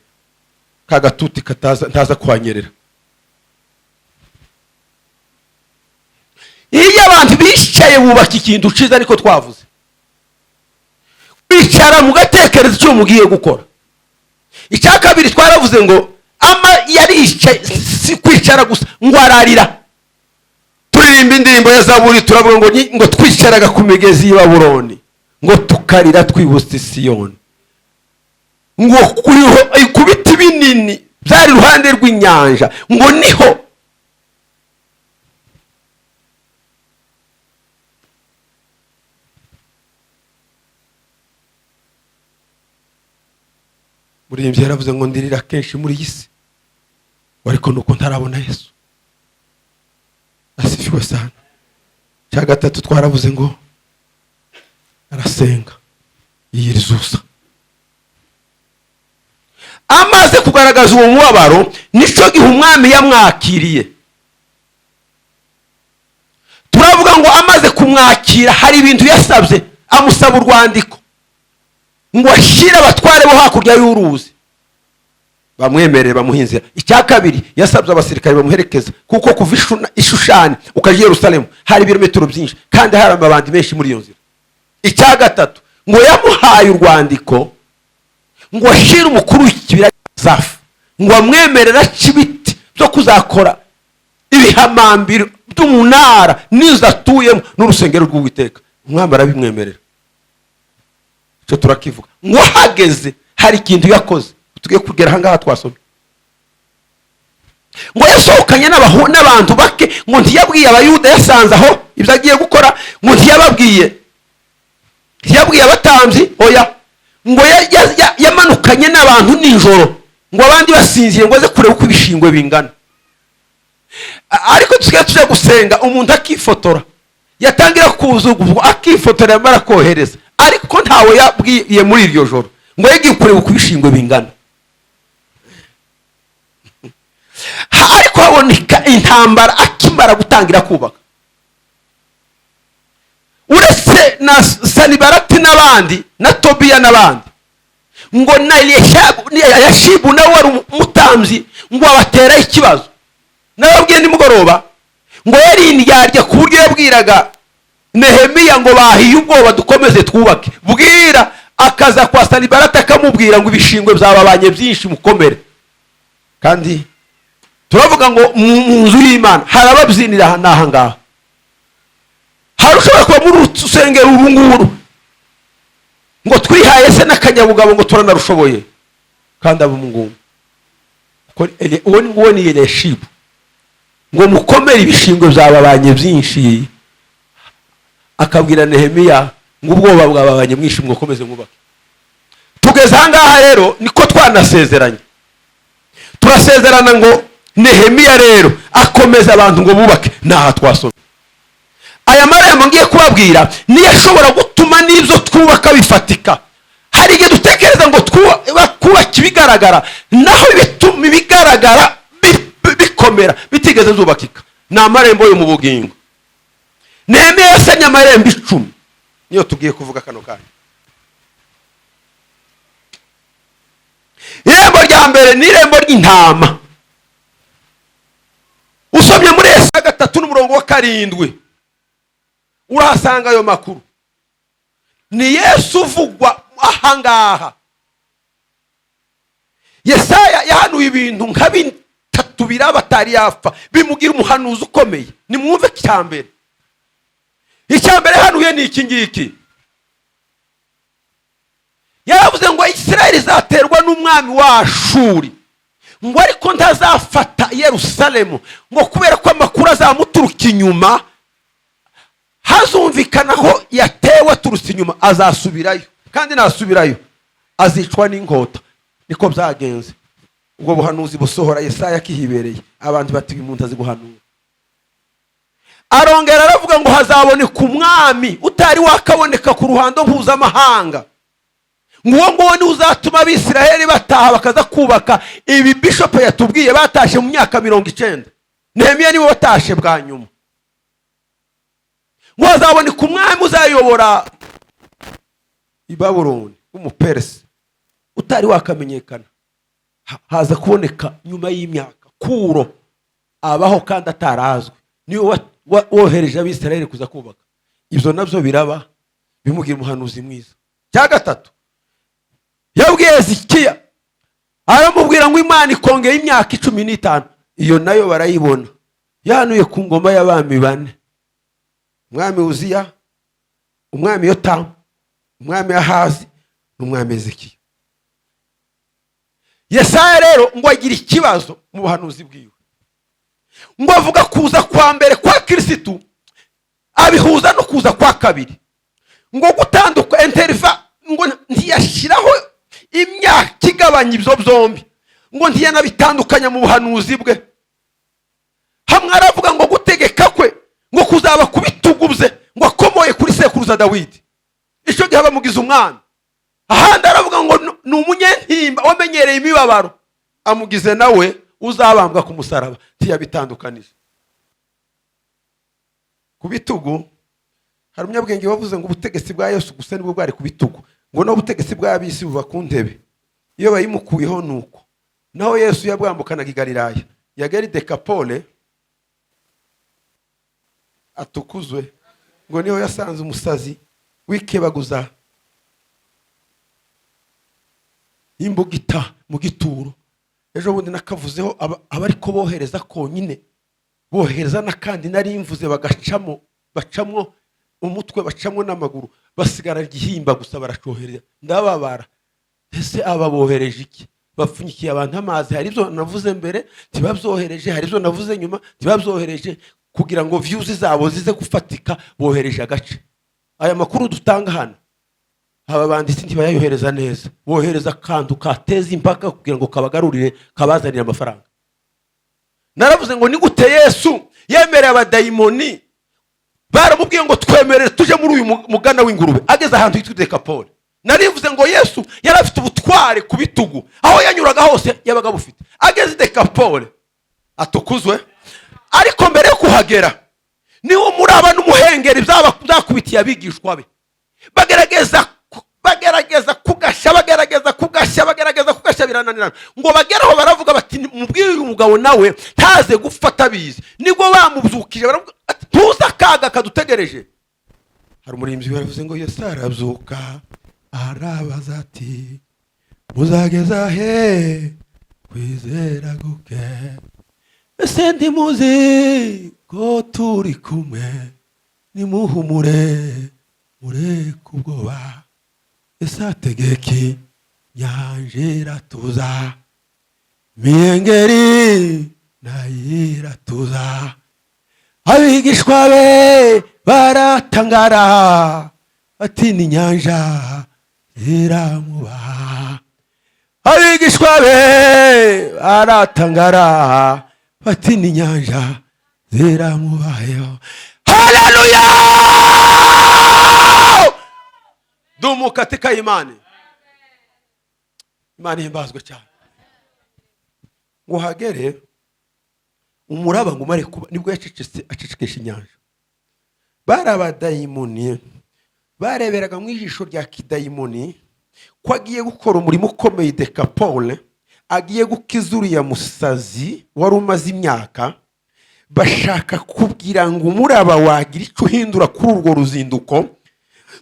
ka gatuti kataza ntaza kuhanyerera. Iyo abantu bicaye bubaka ikintu cyiza, ariko twavuze kwicara mugatekereza icyo mugiye gukora. Icya kabiri, twaravuze ngo ama yaricaye, si kwicara gusa, ngo ararira. Turirimba indirimbo ya Zaburi, turavuga ngo twicaraga ku migezi y'i Babuloni, ngo tukarira twibutse Siyoni, ngo ku biti binini byari iruhande rw'inyanja, ngo niho muririmbyi yaravuze ngo ndirira kenshi muri iyi si, ariko nuko ntarabona Yesu. Asifiwe sana. Cya gatatu, twaravuze ngo arasenga, yiyiriza. Amaze kugaragaza uwo mubabaro, nicyo gihe umwami yamwakiriye. Turavuga ngo amaze kumwakira hari ibintu yasabye, amusaba urwandiko ngo ashyire abatware bo hakurya y'uruzi, bamwemerere bamuhe inzira. Icya kabiri, yasabye abasirikare bamuherekeza, kuko kuva Ishushani ukajya i Yerusalemu hari ibirometero byinshi kandi hari amabandi menshi muri iyo nzira. Icya gatatu, ngo yamuhaye urwandiko ngo ashyire umukuru w'ikibira Zafu, ngo amwemerere ace ibiti byo kuzakora ibihamambiro by'umunara n'inzu atuyemo n'urusengero rw'Uwiteka. Umwami arabimwemerera. Icyo turakivuga, ngo ahageze hari ikintu yakoze. Tugiye kugera ahangaha twasomye ngo yasohokanye n'abantu bake, ngo ntiyabwiye Abayuda yasanze aho ibyo agiye gukora, ngo ntiyababwiye, ntiyabwiye abatambyi, oya, ngo yamanukanye n'abantu nijoro, ngo abandi basinziye, ngo aze kureba uko ibishingwe bingana. Ariko tusigaye tujya gusenga, umuntu akifotora, yatangira kuza akifotora, yamara kohereza, ariko ntawe yabwiye muri iryo joro ngo yagiye kureba uko ibishingwe bingana. Ariko haboneka intambara akimara gutangira kubaka. Uretse na Sanibarati n'abandi na Tobiya n'abandi, ngo na Eliyashibu nawe wari umutambyi, ngo abatera ikibazo. Nababwiye nimugoroba ngo yari indyarya, ku buryo yabwiraga Nehemiya ngo bahiye ubwoba, dukomeze twubake. Bwira akaza kwa Sanibarata akamubwira ngo ibishingwe byababanye byinshi, mukomere. Kandi turavuga ngo mu nzu y'Imana hari ababyinira aha n'aha ngaha. Hari ushobora kuba muri rusengero uru nguru ngo twihaye se n'akanyabugabo, ngo turanarushoboye, kandi aba umugungu. Uwo nguwo ni Eliyashibu. Ngo mukomere, ibishingwe byababanye byinshi. Akabwira Nehemiya ngo ubwoba bwababanye mwinshi, mukomeze mwubake. Tugeze aha ngaha rero, niko twanasezeranye, turasezerana ngo Nehemiya rero akomeza abantu ngo bubake. N'aha twasomye aya marembo ngiye kubabwira niyo ashobora gutuma n'ibyo twubaka bifatika. Hari igihe dutekereza ngo twubake ibigaragara, naho ibituma ibigaragara bikomera bitigeze byubakika. Ni amarembo yo mu bugingo. Nehemiya yasenye amarembo 10, niyo tugiye kuvuga kano kanya. Irembo rya mbere ni irembo ry'intama. Usomye muri Yesaya 3 n'umurongo wa 7 urahasanga ayo makuru. Ni Yesu uvugwa ahangaha. Yesaya yahanuye ibintu nka bitatu biraba atari yapfa, bimugira umuhanuzi ukomeye. Nimwumve icya mbere. Icya mbere yahanuye ni iki ngiki. Yaravuze ngo Isirayeli izaterwa n'umwami wa Ashuri, ngo ariko ntazafata Yerusalemu, ngo kubera ko amakuru azamuturuka inyuma, hazumvikana ko yatewe aturutse inyuma, azasubirayo, kandi nasubirayo azicwa n'inkota. Niko byagenze. Ubwo buhanuzi busohora Yesaya akihibereye. Abantu bati: "Uyu muntu azi guhanura." Arongera aravuga ngo hazaboneka umwami utari wakaboneka ku ruhando mpuzamahanga, ngo uwo nguwo niwe uzatuma Abisiraheli bataha bakaza kubaka. Ibi bishop yatubwiye, batashe mu myaka 90. Nehemiya niwe watashe bwa nyuma. Ngo hazaboneka umwami uzayobora i Babuloni w'Umuperesi utari wakamenyekana. Haza kuboneka nyuma y'imyaka Kuro, abaho kandi atarazwi, niwe wohereje Abisirayeli kuza kubaka. Ibyo nabyo biraba, bimugira umuhanuzi mwiza. Cya gatatu, yabwiye Hezekiya, aramubwira ngo Imana ikongeye imyaka 15. Iyo nayo barayibona. Yahanuye ku ngoma y'abami bane: umwami Uziya, umwami Yotamu, umwami Ahazi n'umwami Hezekiya. Yesaya rero ngo agira ikibazo mu buhanuzi bwiwe, ngo avuga kuza kwa mbere kwa Kirisitu, abihuza no kuza kwa kabiri, ngo gutanduka intervalle, ngo ntiyashyiraho imyaka igabanya ibyo byombi, ngo ntiyanabitandukanya mu buhanuzi bwe. Hamwe aravuga ngo gutegeka kwe ngo kuzaba ku bitugu bye, ngo akomoye kuri sekuruza Dawidi, icyo gihe bamugize umwami. Ahandi aravuga ngo ni umunyentimba wamenyereye imibabaro, amugize nawe uzabambwa ku musaraba. Ntiyabitandukanije. Ku bitugu, hari umunyabwenge wavuze ngo ubutegetsi bwa Yesu gusa nibwo bwari ku bitugu, ngo n'ubutegetsi bw'ab'isi buva ku ntebe, iyo bayimukuyeho. Ni uko naho Yesu yabwambukanaga i Galilaya, yagera i Dekapole, atukuzwe, ngo niho yasanze umusazi wikebaguza imbugita mu gituro. Ejo bundi nakavuzeho, aba ariko bohereza konyine, bohereza n'akandi nari mvuze, bagacamo, bacamwo umutwe, bacamwo n'amaguru, basigara igihimba gusa, baracohereza. Ndababara. Ese aba bohereje iki? Bapfunyikiye abantu amazi. Hari ibyo navuze mbere ntibabyohereje, hari ibyo navuze nyuma ntibabyohereje, kugira ngo views zabo zize gufatika bohereje agace. Aya makuru dutanga hano, aba banditsi ntibayayohereza neza, bohereza akantu kateza impaka kugira ngo kabagarurire, kabazanire amafaranga. Naravuze ngo ni gute Yesu yemereye abadayimoni? Baramubwiye ngo twemerere tuje muri uyu mugana w'ingurube. Ageze ahantu hitwa Dekapole, narivuze ngo Yesu yari afite ubutware ku bitugu, aho yanyuraga hose yabaga bufite. Ageze i Dekapole, atukuzwe, ariko mbere yo kuhagera niwo muraba n'umuhengeri byakubitiye abigishwa be, bagerageza Bagerageza kugasha, bagerageza kugasha, bagerageza kugasha, birananirana. Ngo bageraho baravuga bati: "Mubwire uyu mugabo nawe ntaze gupfa atabizi." Nibwo bamubyukije, baravuga ati: "Tuzi akaga kadutegereje." Hari umuririmbyi waravuze ngo: "Yesu arabyuka arabaza ati: muzageza he kwizera guke? Ese ntimuzi ko turi kumwe? Nimuhumure, mureke ubwoba." Ese ategeki nyanja iratuza, miyengeri nayo iratuza, abigishwa be baratangara ati: "Ni inyanja iramubaha." Abigishwa be baratangara bati: "Ni inyanja ziramubayeho." Haleluya! Dumu katika imani. Imana ihimbazwe cyane. Ngo hagere umuraba ngo umare kuba, nibwo yacecetse, acecekesha inyanja. Bari abadayimoni bareberaga mu ijisho rya kidayimoni ko agiye gukora umurimo ukomeye Dekapole, agiye gukiza uriya musazi wari umaze imyaka. Bashaka kubwira ngo umuraba wagira icyo uhindura kuri urwo ruzinduko.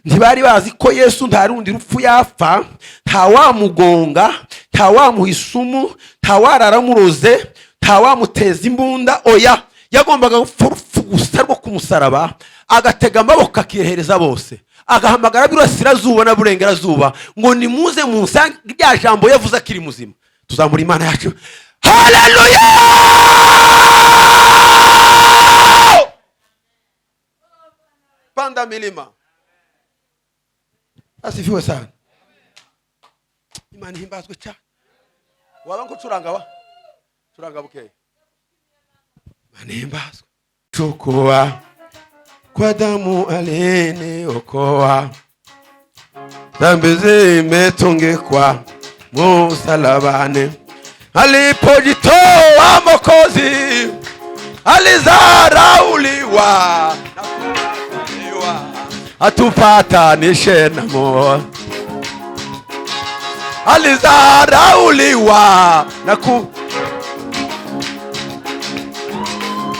Ntibari bazi ko Yesu nta rundi rupfu yapfa, nta wamugonga, nta wamuha isumu, nta wararamuroze, nta wamuteza imbunda. Oya, yagombaga gupfa urupfu gusa rwo ku musaraba, agatega amaboko akirehereza bose, agahamagara ab'Iburasirazuba n'Aburengerazuba ngo: "Nimuze munsange." Rya jambo yavuze akiri muzima. Tuzamura Imana yacu. Haleluya! Panda milima. Asifiwe sana. Imana ihimbazwe cyane. Waba ngo curanga, wa curanga bukeye. Imana ihimbazwe. Chukua kwa damu aliniokoa, dhambi zimetungikwa musalabani. Alipojitoa Mokozi, alizarauliwa na kukataliwa, atupatanishe na Mola. Alizarauliwa na ku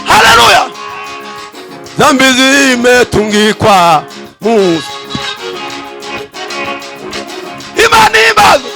Haleluya! Dhambi zimetungikwa mu. Imana ihimbazwe.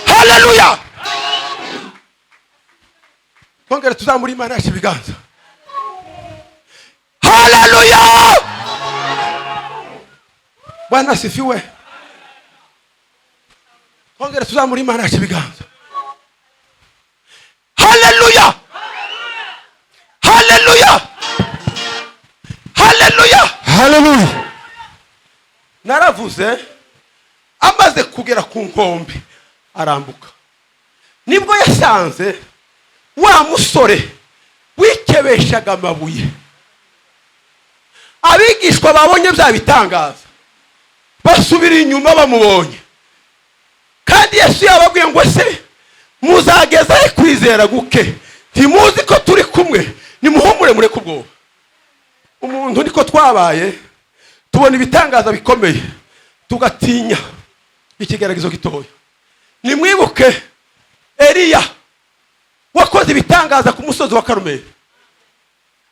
Haleluya! Twongere tuzamura Imana yacu ibiganza. Haleluya! Bwana asifiwe. Twongere tuzamura Imana yacu ibiganza. Haleluya! Haleluya! Haleluya! Haleluya! Naravuze, amaze kugera ku nkombe arambuka, nibwo yasanze wa musore wikebeshaga amabuye. Abigishwa babonye bya bitangaza basubira inyuma bamubonye, kandi Yesu yababwiye ngo: "Ese muzageza he kwizera guke? Ntimuzi ko turi kumwe? Nimuhumure, mureke ubwoba." Umuntu niko twabaye, tubona ibitangaza bikomeye tugatinya ikigeragezo gitoya. Nimwibuke Eliya. Wakoze ibitangaza ku musozi wa Karumeli,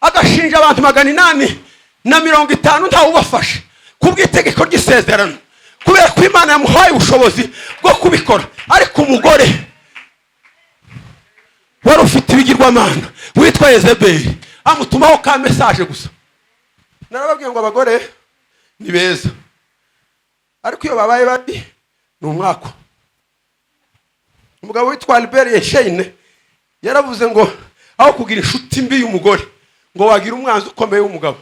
agashinja abantu 850 ntawe ubafashe kubw'itegeko ry'isezerano, kubera ko Imana yamuhaye ubushobozi bwo kubikora. Ariko umugore wari ufite ibigirwamana witwa Yezebeli amutumaho ka message gusa. Narababwiye ngo abagore ni beza, ariko iyo babaye babi ni umwako. Umugabo witwa Albert Einstein yaravuze ngo aho kugira inshuti mbi y'umugore, ngo wagira umwanzi ukomeye w'umugabo.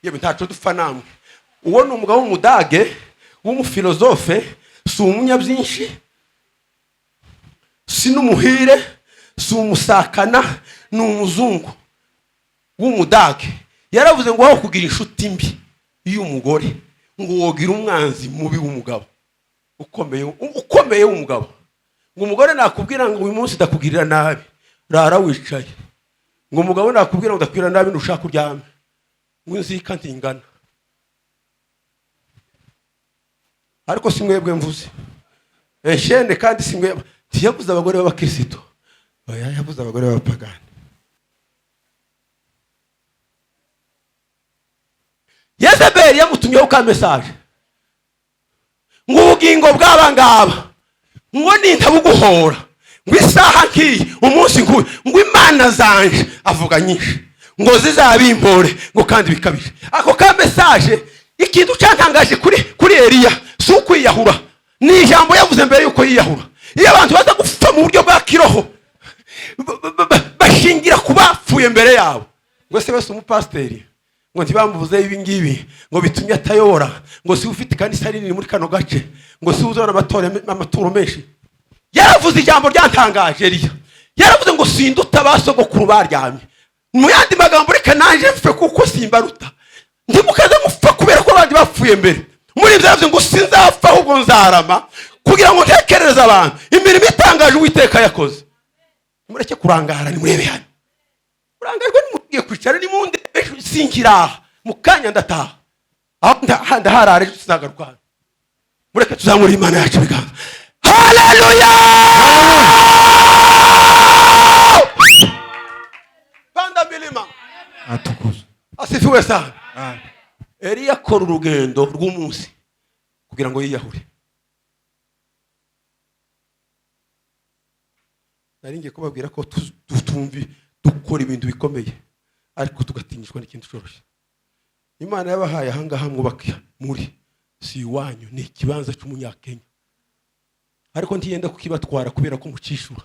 Yewe ntaco dupfa namwe. Uwo ni umugabo w'umudage w'umufilozofe, si umunyabyinshi, si n'umuhire, si umusakana, ni umuzungu w'umudage. Yaravuze ngo aho kugira inshuti mbi y'umugore, ngo wogira umwanzi mubi w'umugabo, ukomeye w'umugabo. Ngo umugore nakubwira ngo uyu munsi ndakugirira nabi, rara wicaye. Ngo umugabo nakubwira ngo ndakugirira nabi, ntushaka uryame. Ngo inzika ntingana. Ariko si mwebwe mvuze eshene, kandi si mwebwe. Ntiyavuze abagore b'abakristo, oya, yavuze abagore b'abapagani. Yezebeli yamutumyeho ka message ngo ubugingo bw'aba ngaba ngo nintabuguhora, ngo isaha nk'iyi, umunsi nk'uyu, ngo imana zanje, avuga nyinshi, ngo zizabimpore, ngo kandi bikabije. Ako ka message, ikintu cyantangaje kuri Eliya si ukwiyahura, ni ijambo yavuze mbere yuko yiyahura. Iyo abantu baza gupfa mu buryo bwa kiroho, bashingira ku bapfuye mbere yabo. Ngo se wese umupasiteri ngo ntibamuvuze ibi ngibi ngo bitumye atayobora, ngo si ufite ikanisa rinini muri kano gace, ngo si uzora amaturo menshi. Yaravuze ijambo ryantangaje. Eliya yaravuze ngo sinduta ba sogokuru baryamye. Mu yandi magambo, reka naje mfe kuko simbaruta. Ntimukaze mupfa kubera ko abandi bapfuye mbere. Muri ibyo yaravuze ngo sinzapfa ahubwo nzarama, kugira ngo ntekerereze abantu imirimo itangaje Uwiteka yakoze. Mureke kurangara, nimurebe hano. Kurangajwe nimugiye kwicara, nimundebe sinkiraha, mu kanya ndataha. Aho ndaharara, ejo tuzagaruka hano. Mureke tuzamure Imana yacu ibiganza. Haleluya! Panda milima. Atukuzwe. Asifiwe sana. Eliya akora urugendo rw'umunsi kugira ngo yiyahure. Nari ngiye kubabwira ko tutumvi dukora ibintu bikomeye, ariko tugatinyishwa n'ikintu cyoroshye. Imana yabahaye ahangaha mwubaka muri si iwanyu, ni ikibanza cy'umunyakenya, ariko ntiyenda kukibatwara kubera ko mucishura.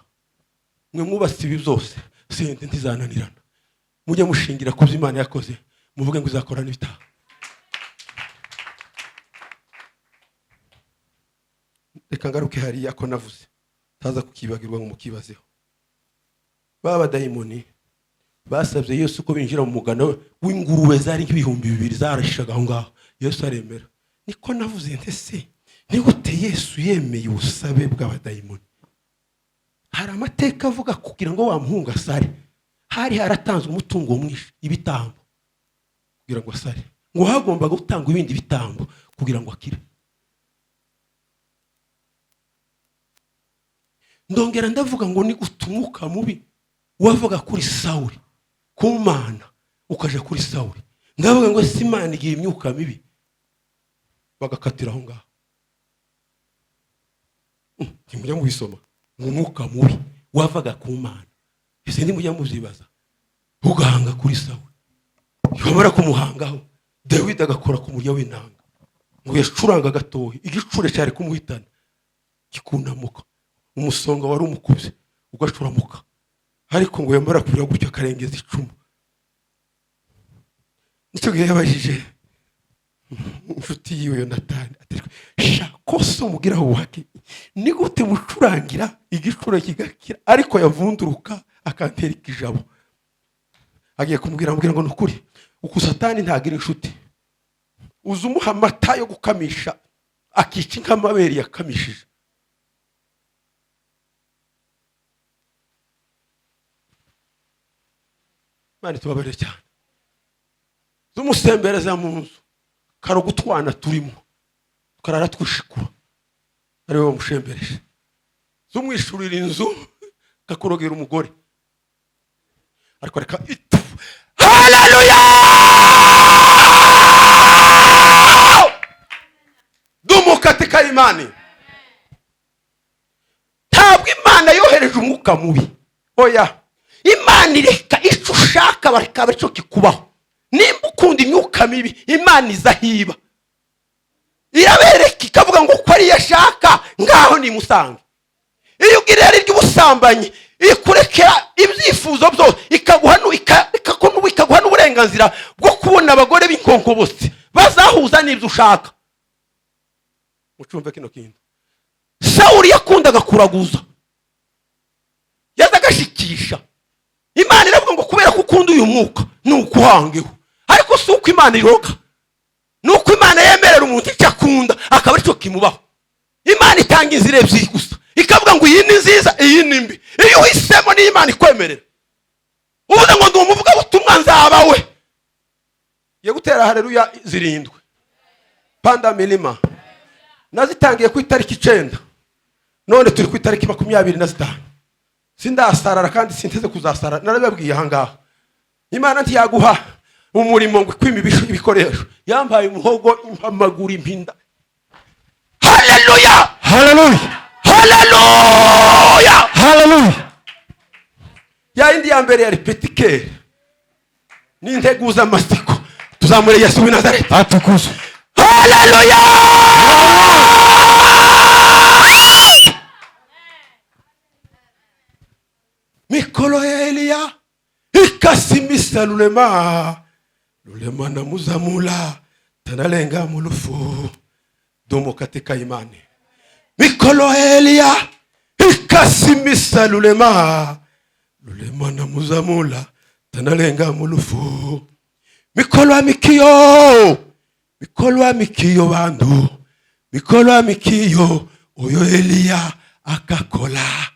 Mwe mwubatse ibi byose, sente ntizananirana. Mujye mushingira ku byo Imana yakoze, muvuge ngo izakora n'ibitaha. Reka ngaruke hariya ko navuze, taza kukibagirwa ngo mukibazeho. Ba badayimoni basabye Yesu ko binjira mu mugano w'ingurube zari nk'ibihumbi bibiri zarashishaga aho ngaho. Yesu aremera. Niko navuze nte se, ni gute Yesu yemeye ubusabe bw'abadayimoni? Hari amateka avuga kugira ngo wa muhungu asare, hari haratanzwe umutungo mwinshi, ibitambo, kugira ngo asare. Ngo hagombaga gutangwa ibindi bitambo kugira ngo akire. Ndongera ndavuga ngo ni gute umwuka mubi wavuga kuri Sawuli ku Mana ukaja kuri Sawuli. Ndavuga ngo si Imana igira imyuka mibi, bagakatira aho ngaho. Ntimujya mubisoma ngo umwuka mubi wavaga ku Mana, ese ntimujya mubyibaza? Ugahanga kuri Sawuli, wamara kumuhangaho Dawidi agakora ku murya w'inanga, ngo yacuranga gatoya, igicure cyari kumuhitana kikunamuka, umusonga wari umukubye ugacuramuka, ariko ngo yamara kurira gutyo akarengeza icumu. Nicyo gihe yabajije inshuti yiwe Yonatani ati sha ko se umubwira ubuhake, ni gute mucurangira igicuro kigakira, ariko yavunduruka akantera ikijabo? Agiye kumubwira, amubwira ngo nukuri uku Satani ntagira inshuti, uza umuha amata yo gukamisha akica inka amabere yakamishije. Imana itubabarire cyane. Zumusembereza mu nzu karogutwana turimo tukarara twishikura. Ari wowe mushembereje. Zumwishurira inzu kakurogera umugore. Ariko reka itu. Haleluya! Dumu katika imani. Ntabwo Imana yohereje umwuka mubi. Oya. Imana ireka icyo ushaka bareka cyo kikubaho. Nimba ukunda imyuka mibi, Imana izahiba. Irabereka ikavuga ngo ko ari yashaka ngaho nimusange. Iyo ugira rero iby'ubusambanyi ikurekera ibyifuzo byose, ikaguha ikaguha n'uburenganzira bwo kubona abagore b'inkonkobotsi bazahuza n'ibyo ushaka. Mucumve kino kintu. Sawuli yakundaga kuraguza, yazagashikisha. Imana iravuga ngo kubera ko ukunda uyu mwuka nukuhangeho. Ariko si uko Imana iroga, nuko Imana yemerera umuntu icyo akunda akaba aricyo kimubaho. Imana itanga inzira ebyiri gusa, ikavuga ngo iyi ni nziza, iyi ni mbi. Iyo uhisemo niyo Imana ikwemerera. Uvuze ngo ndi umuvugabutumwa nzaba we. Ye gutera haleluya 7 panda milima. Nazitangiye ku itariki 9, none turi ku itariki 25. Sindasarara kandi sinteze kuzasarara, narababwiye aha ngaha. Imana ntiyaguha umurimo ngo ikwime ibikoresho. Yambaye umuhogo, impamagura, impinda. Haleluya! Haleluya! Haleluya! Haleluya! Ya yindi ya mbere yari petikeri n'integuza amasiko. Tuzamure Yesu w'i Nazareti. Atukuzwe. Haleluya! Mikolo ya Eliya ikasimisa lulema lulema na muzamula tanalenga mulufu. Dumu katika imani. Mikolo ya Eliya ikasimisa lulema lulema na muzamula tanalenga mulufu. Mikolo ya mikiyo, mikolo ya mikiyo bandu, mikolo ya mikiyo oyo Eliya akakola.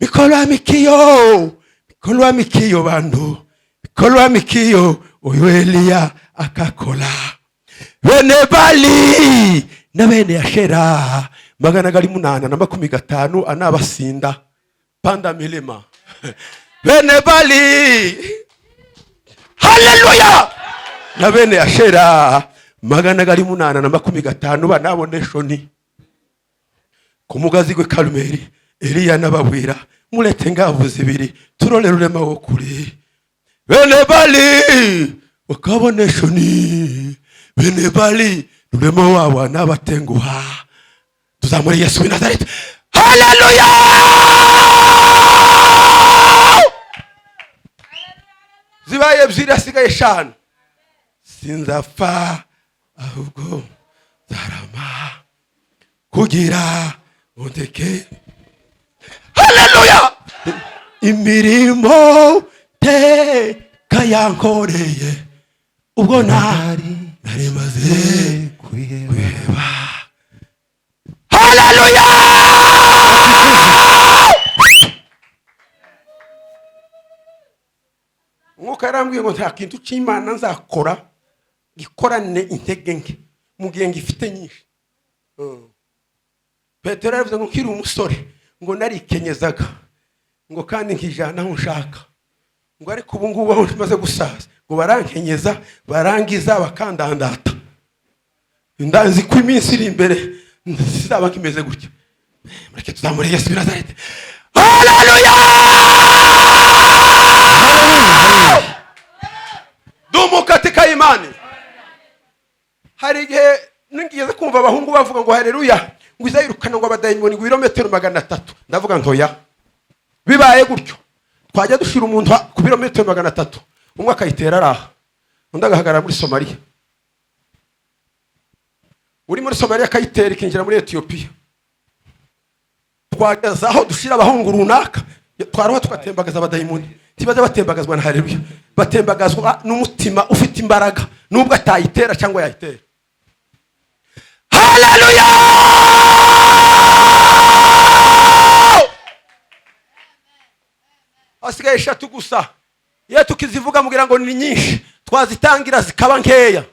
Mikolo ya mikiyo, mikolo ya mikiyo bandu, mikolo ya mikiyo oyo Eliya akakola. Bene Bali na bene Ashera 850 anabasinda panda milima. Bene Bali, haleluya, na bene Ashera 850 banaboneshoni ku mugazi gwe Karumeli. Eliya nababwira murete ngavu zibiri turore rurema wo kuri. Bene Bali bakaboneshoni, bene Bali rurema wabo nabatenguha. Tuzamure Yesu w'i Nazareti. Haleluya! Zibaye ebyiri hasigaye 5. Sinzapfa ahubwo nzarama kugira undeke. Haleluya! Imirimo teka yankoreye ubwo nari maze kwiheba. Haleluya! Umwuka yarambwiye ngo nta kintu cy'Imana nzakora gikorane intege nke mu gihe ngifite nyinshi. Petero yaravuze ngo nkiri umusore ngo narikenyeza ngo kandi nkijana aho nshaka, ngo ariko ubu ngubu aho maze gusaza ngo barankenyeza barangiza bakandandata. Ndanzi ko iminsi iri imbere sizaba nkimeze gutya. Mureke tuzamure Yesu w'i Nazareti. Haleluya! Dumu katika imani. Hari igihe nigeze kumva abahungu bavuga ngo haleluya ngo izayirukana ngo abadayimoni ngo ibirometero 300. Ndavuga ntoya. Bibaye gutyo twajya dushira umuntu ku birometero 300, umwe akayitera araha, undi agahagarara muri Somalia. Uri muri Somalia akayitera ikinjira muri Ethiopia. Twageza aho dushira abahungu runaka, twaroha tugatembagaza abadayimoni. Tibaza batembagazwa na haleluya, batembagazwa n'umutima ufite imbaraga nubwo atayitera cyangwa yayitera. Haleluya! Asigaye 3 gusa. Iyo tukizivuga mugira ngo ni nyinshi, twazitangira zikaba nkeya.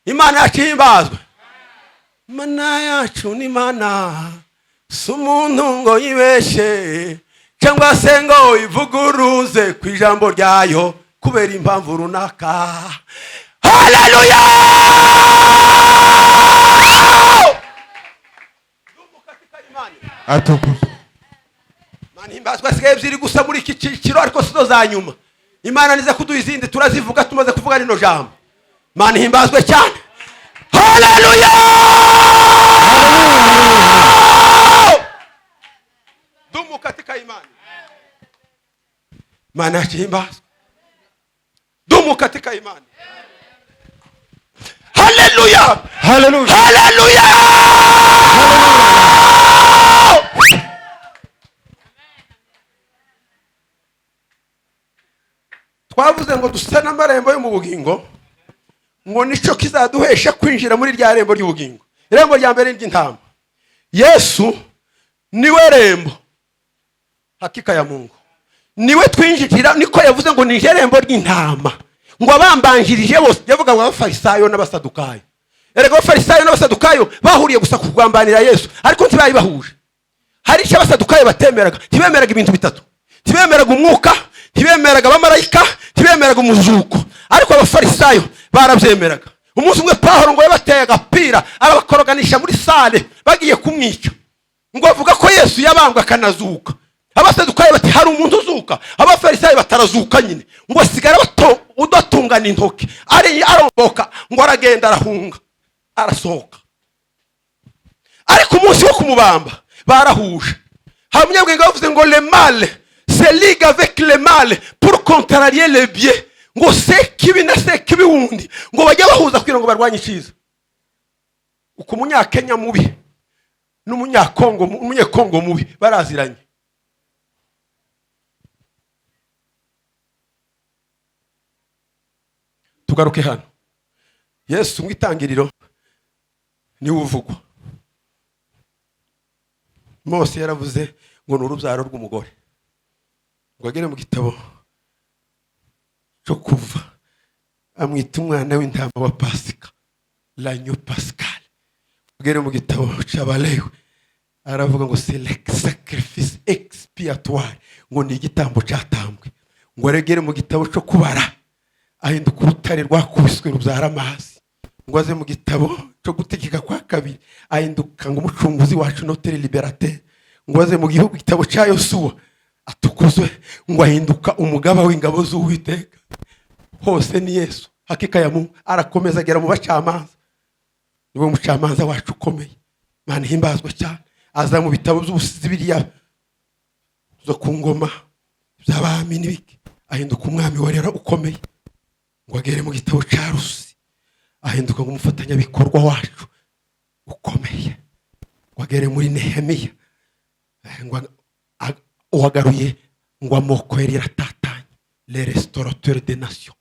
Imana yacu ihimbazwe. Mana yacu ni Mana, si umuntu ngo yibeshe cyangwa se ngo ivuguruze ku ijambo ryayo kubera impamvu runaka. Haleluya! Atukuzwe. Mana himbazwa. Hasigaye ebyiri gusa muri iki cyiciro, ariko sizo za nyuma. Imana niza kuduha izindi, turazivuga tumaze kuvuga rino jambo. Mana himbazwe cyane. Haleluya! Dumu katika imani. Mana yacu himbazwe. Dumu katika imani. Haleluya! Haleluya. Haleluya! Twavuze ngo dusa n'amarembo yo mu bugingo, ngo nico kizaduhesha kwinjira muri rya rembo ry'ubugingo. Irembo rya mbere ry'intama. Yesu niwe rembo, hakika ya Mungu niwe twinjirira. Niko yavuze ngo ni irembo ry'intama, ngo abambanjirije bose. Yavuga ngo Abafarisayo n'Abasadukayo. Erega Abafarisayo n'Abasadukayo bahuriye gusa kugambanira Yesu, ariko ntibari bahuje. Hari icyo Abasadukayo batemeraga. Ntibemeraga ibintu bitatu: ntibemeraga umwuka, ntibemeraga abamarayika, ntibemeraga umuzuko. Ariko Abafarisayo barabyemeraga. Umunsi umwe Pawulo ngo yabateye agapira, arabakoroganisha muri sale bagiye kumwica, ngo avuga ko Yesu yabambwe akanazuka. Abasadukayo bati: "Hari umuntu uzuka?" Abafarisayo batarazuka nyine. Ngo asigara udatungana intoki, ari aromboka, ngo aragenda, arahunga, arasohoka. Ariko umunsi wo kumubamba barahuje. Hari umunyabwenge bavuze ngo: "Le mal se ligue avec le mal pour contrarier le bien." Ngo sekibi na sekibi wundi ngo bajye bahuza kugira ngo barwanye icyiza. Uko Umunyakenya mubi n'Umunyakongo, Umunyekongo mubi baraziranye. Tugaruke hano. Yesu mu itangiriro niwe uvugwa. Mose yaravuze ngo ni urubyaro rw'umugore. Ngo agere mu gitabo cyo Kuva, amwita umwana w'intama wa Pasika, l'agneau pascal. Agere mu gitabo cy'Abalewi, aravuga ngo c'est le sacrifice expiatoire, ngo ni igitambo cyatambwe. Ngo aregere mu gitabo cyo Kubara, ahinduka urutare rwakubiswe rubyara amazi. Ngo aze mu gitabo cyo Gutegeka kwa Kabiri, ahinduka ngo umucunguzi wacu, notre libérateur. Ngo aze mu gihugu, gitabo cya Yosuwa, atukuzwe, ngo ahinduka umugaba w'ingabo z'Uwiteka. Hose ni Yesu, hakika ya Mungu. Arakomeza agera mu Bacamanza, niwe mucamanza wacu ukomeye. Mana himbazwe cyane. Aza mu bitabo by'ubusizi biriya zo ku ngoma by'abami n'ibiki, ahinduka umwami warera ukomeye. Ngo agere mu gitabo cya Rusi, ahinduka nk'umufatanyabikorwa wacu ukomeye. Ngo agere muri Nehemiya, ngo uwagaruye ngo amoko yari yaratatanye, le restaurateur des nations,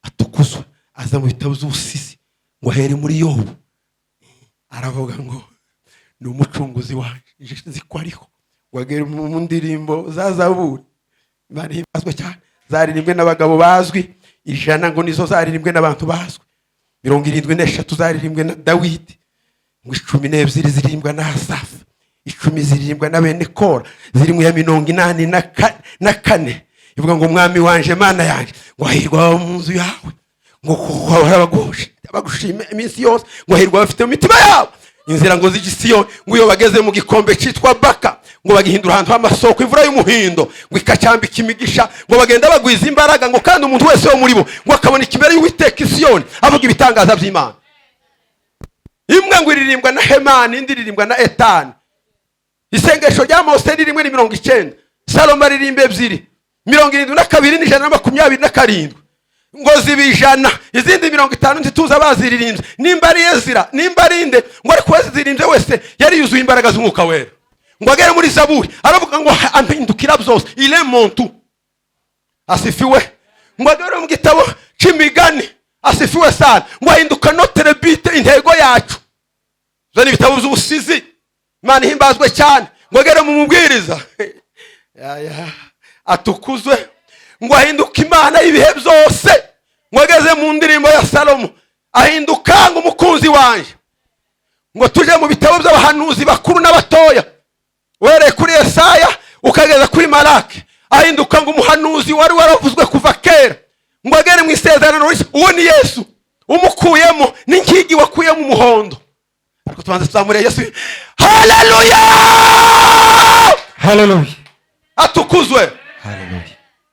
atukuzwe. Aza mu bitabo by'ubusizi, ngo ahere muri Yobu, aravuga ngo ni umucunguzi wanje, nzi ko ariho. Ngo agere mu ndirimbo za Zaburi, Imana himbazwe cyane, zaririmbwe n'abagabo bazwi 100, ngo nizo zaririmbwe n'abantu bazwi. 73 zaririmbwe na Dawidi, ngo 12 ziririmbwa na Asafu, 10 ziririmbwa na bene Kora. Ziri mu ya 84, ivuga ngo: "Umwami wanje, Mana yanjye, ngo hahirwa abo mu nzu yawe, ngo kuko bahora bagushima iminsi yose, ngo hahirwa abafite mu mitima yabo inzira ngo zijya i Siyoni, ngo iyo bageze mu gikombe cyitwa Baka, ngo bagihindura ahantu h'amasoko imvura y'umuhindo ngo ikacyambika imigisha, ngo bagenda bagwiza imbaraga, ngo kandi umuntu wese wo muri bo ngo akabona ikibere y'Uwiteka i Siyoni, avuga ibitangaza by'Imana." Imwe ngo iririmbwa na Hemani, indi iririmbwa na Etani. Isengesho rya Mose ni rimwe, ni 90. Salomo aririmba ebyiri, 72 n'127, ngo ziba 100. Izindi 50 ntituzi abaziririmbye, nimba ari Ezira, nimba ari inde, ngo ariko uwaziririmbye wese yari yuzuye imbaraga z'Umwuka Wera. Ngo agere muri Zaburi, aravuga ngo ampindukira byose, il est mon tout, asifiwe. Ngo agere mu gitabo c'Imigani, asifiwe sana, ngo ahinduka notre but, intego yacu. Zo ni ibitabo by'ubusizi. Imana ihimbazwe cyane. Ngo agere mu Mubwiriza, ya, ya, atukuzwe, ngo ahinduke Imana y'ibihe byose. Ngo ageze mu ndirimbo ya Salomo, ahinduka ngo umukunzi wanjye. Ngo tuje mu bitabo by'abahanuzi bakuru n'abatoya, uhereye kuri Yesaya ukageza kuri Malaki, ahinduka ngo umuhanuzi wari waravuzwe kuva kera, ngo agere mu Isezerano Rishya. Uwo ni Yesu. Umukuyemo n'inkigi wakuyemo umuhondo. Ariko tubanza tuzamure Yesu. Haleluya! Haleluya! Atukuzwe! Haleluya!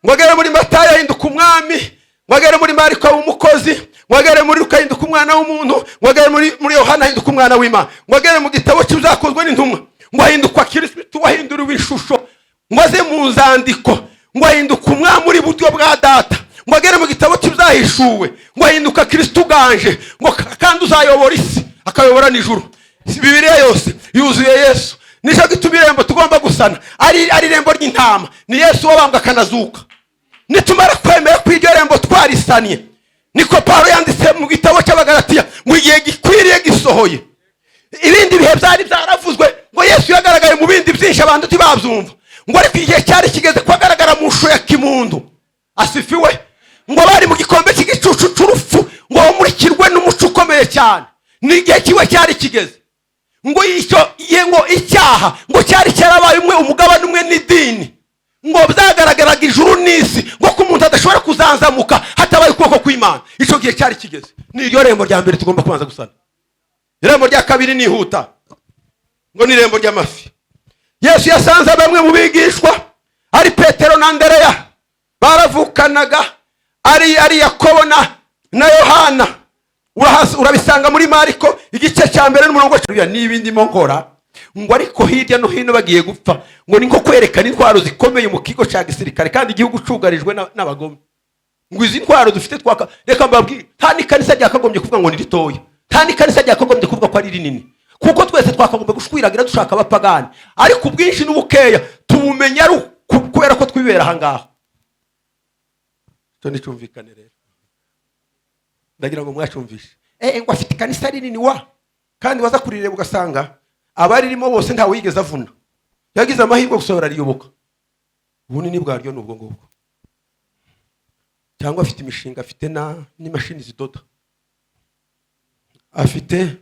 Ngo agere muri Matayo ahinduka umwami, ngo agere muri Mariko aba umukozi, ngo agere muri Luka ahinduka umwana w'umuntu, ngo agere muri Yohana ahinduka umwana w'Imana, ngo agere mu gitabo cy'Ibyakozwe n'Intumwa ngo ahindukwa Kirisitu wahinduriwe ishusho, ngo aze mu nzandiko ngo ahinduka umwami uri buryo bwa Data, ngo agere mu gitabo cy'Ibyahishuwe ngo ahinduka Kirisitu uganje, ngo kandi uzayobora isi akayobora n'ijuru. Bibiliya yose yuzuye Yesu. Nicyo gituma irembo tugomba gusana ari irembo ry'intama, ni Yesu wabambwe akanazuka. Nitumara kwemera ko iryo rembo twarisaniye, niko Pawulo yanditse mu gitabo cy'Abagalatiya ngo igihe gikwiriye gisohoye. Ibindi bihe byari byaravuzwe ngo Yesu yagaragaye mu bindi byinshi, abantu ntibabyumva, ngo ariko igihe cyari kigeze ko agaragara mu ishusho ya kimuntu. Asifiwe! Ngo bari mu gikombe cy'igicucu cy'urupfu ngo bamurikirwe n'umuco ukomeye cyane. Ni igihe kiwe cyari kigeze. Ngo icyo gihe ngo icyaha ngo cyari cyarabaye umwe, umugabane umwe n'idini, ngo byagaragaraga ijuru n'isi, ngo ko umuntu adashobora kuzanzamuka hatabaye ukuboko kw'Imana. Icyo gihe cyari kigeze. Ni iryo rembo rya mbere tugomba kubanza gusana. Irembo rya kabiri nihuta, ngo ni irembo ry'amafi. Yesu yasanze bamwe mu bigishwa, ari Petero na Andereya baravukanaga, ari Yakobo na Yohana. Urabisanga muri Mariko igice cya mbere n'umurongo wa niba ndimo nkora. Ngo ariko hirya no hino bagiye gupfa, ngo ni nko kwerekana intwaro zikomeye mu kigo cya gisirikare kandi igihugu cugarijwe n'abagome. Ngo izi ntwaro dufite twaka. Reka mbabwire, nta n'ikanisa ryakagombye kuvuga ngo ni ritoya, nta n'ikanisa ryakagombye kuvuga ko ari rinini, kuko twese twakagombye gushwiragira dushaka abapagani. Ariko ubwinshi n'ubukeya tubumenya ari kubera ko twibera aha ngaha. Icyo nticyumvikane rero, ndagira ngo mwacumvishe. Ngo afite ikanisa rinini wa, kandi waza kurireba ugasanga abaririmo bose ntawe wigeze avuna, yagize amahirwe gusa barariyoboka. Ubunini bwaryo ni ubwo ngubwo. Cyangwa afite imishinga, afite n'imashini zidoda, afite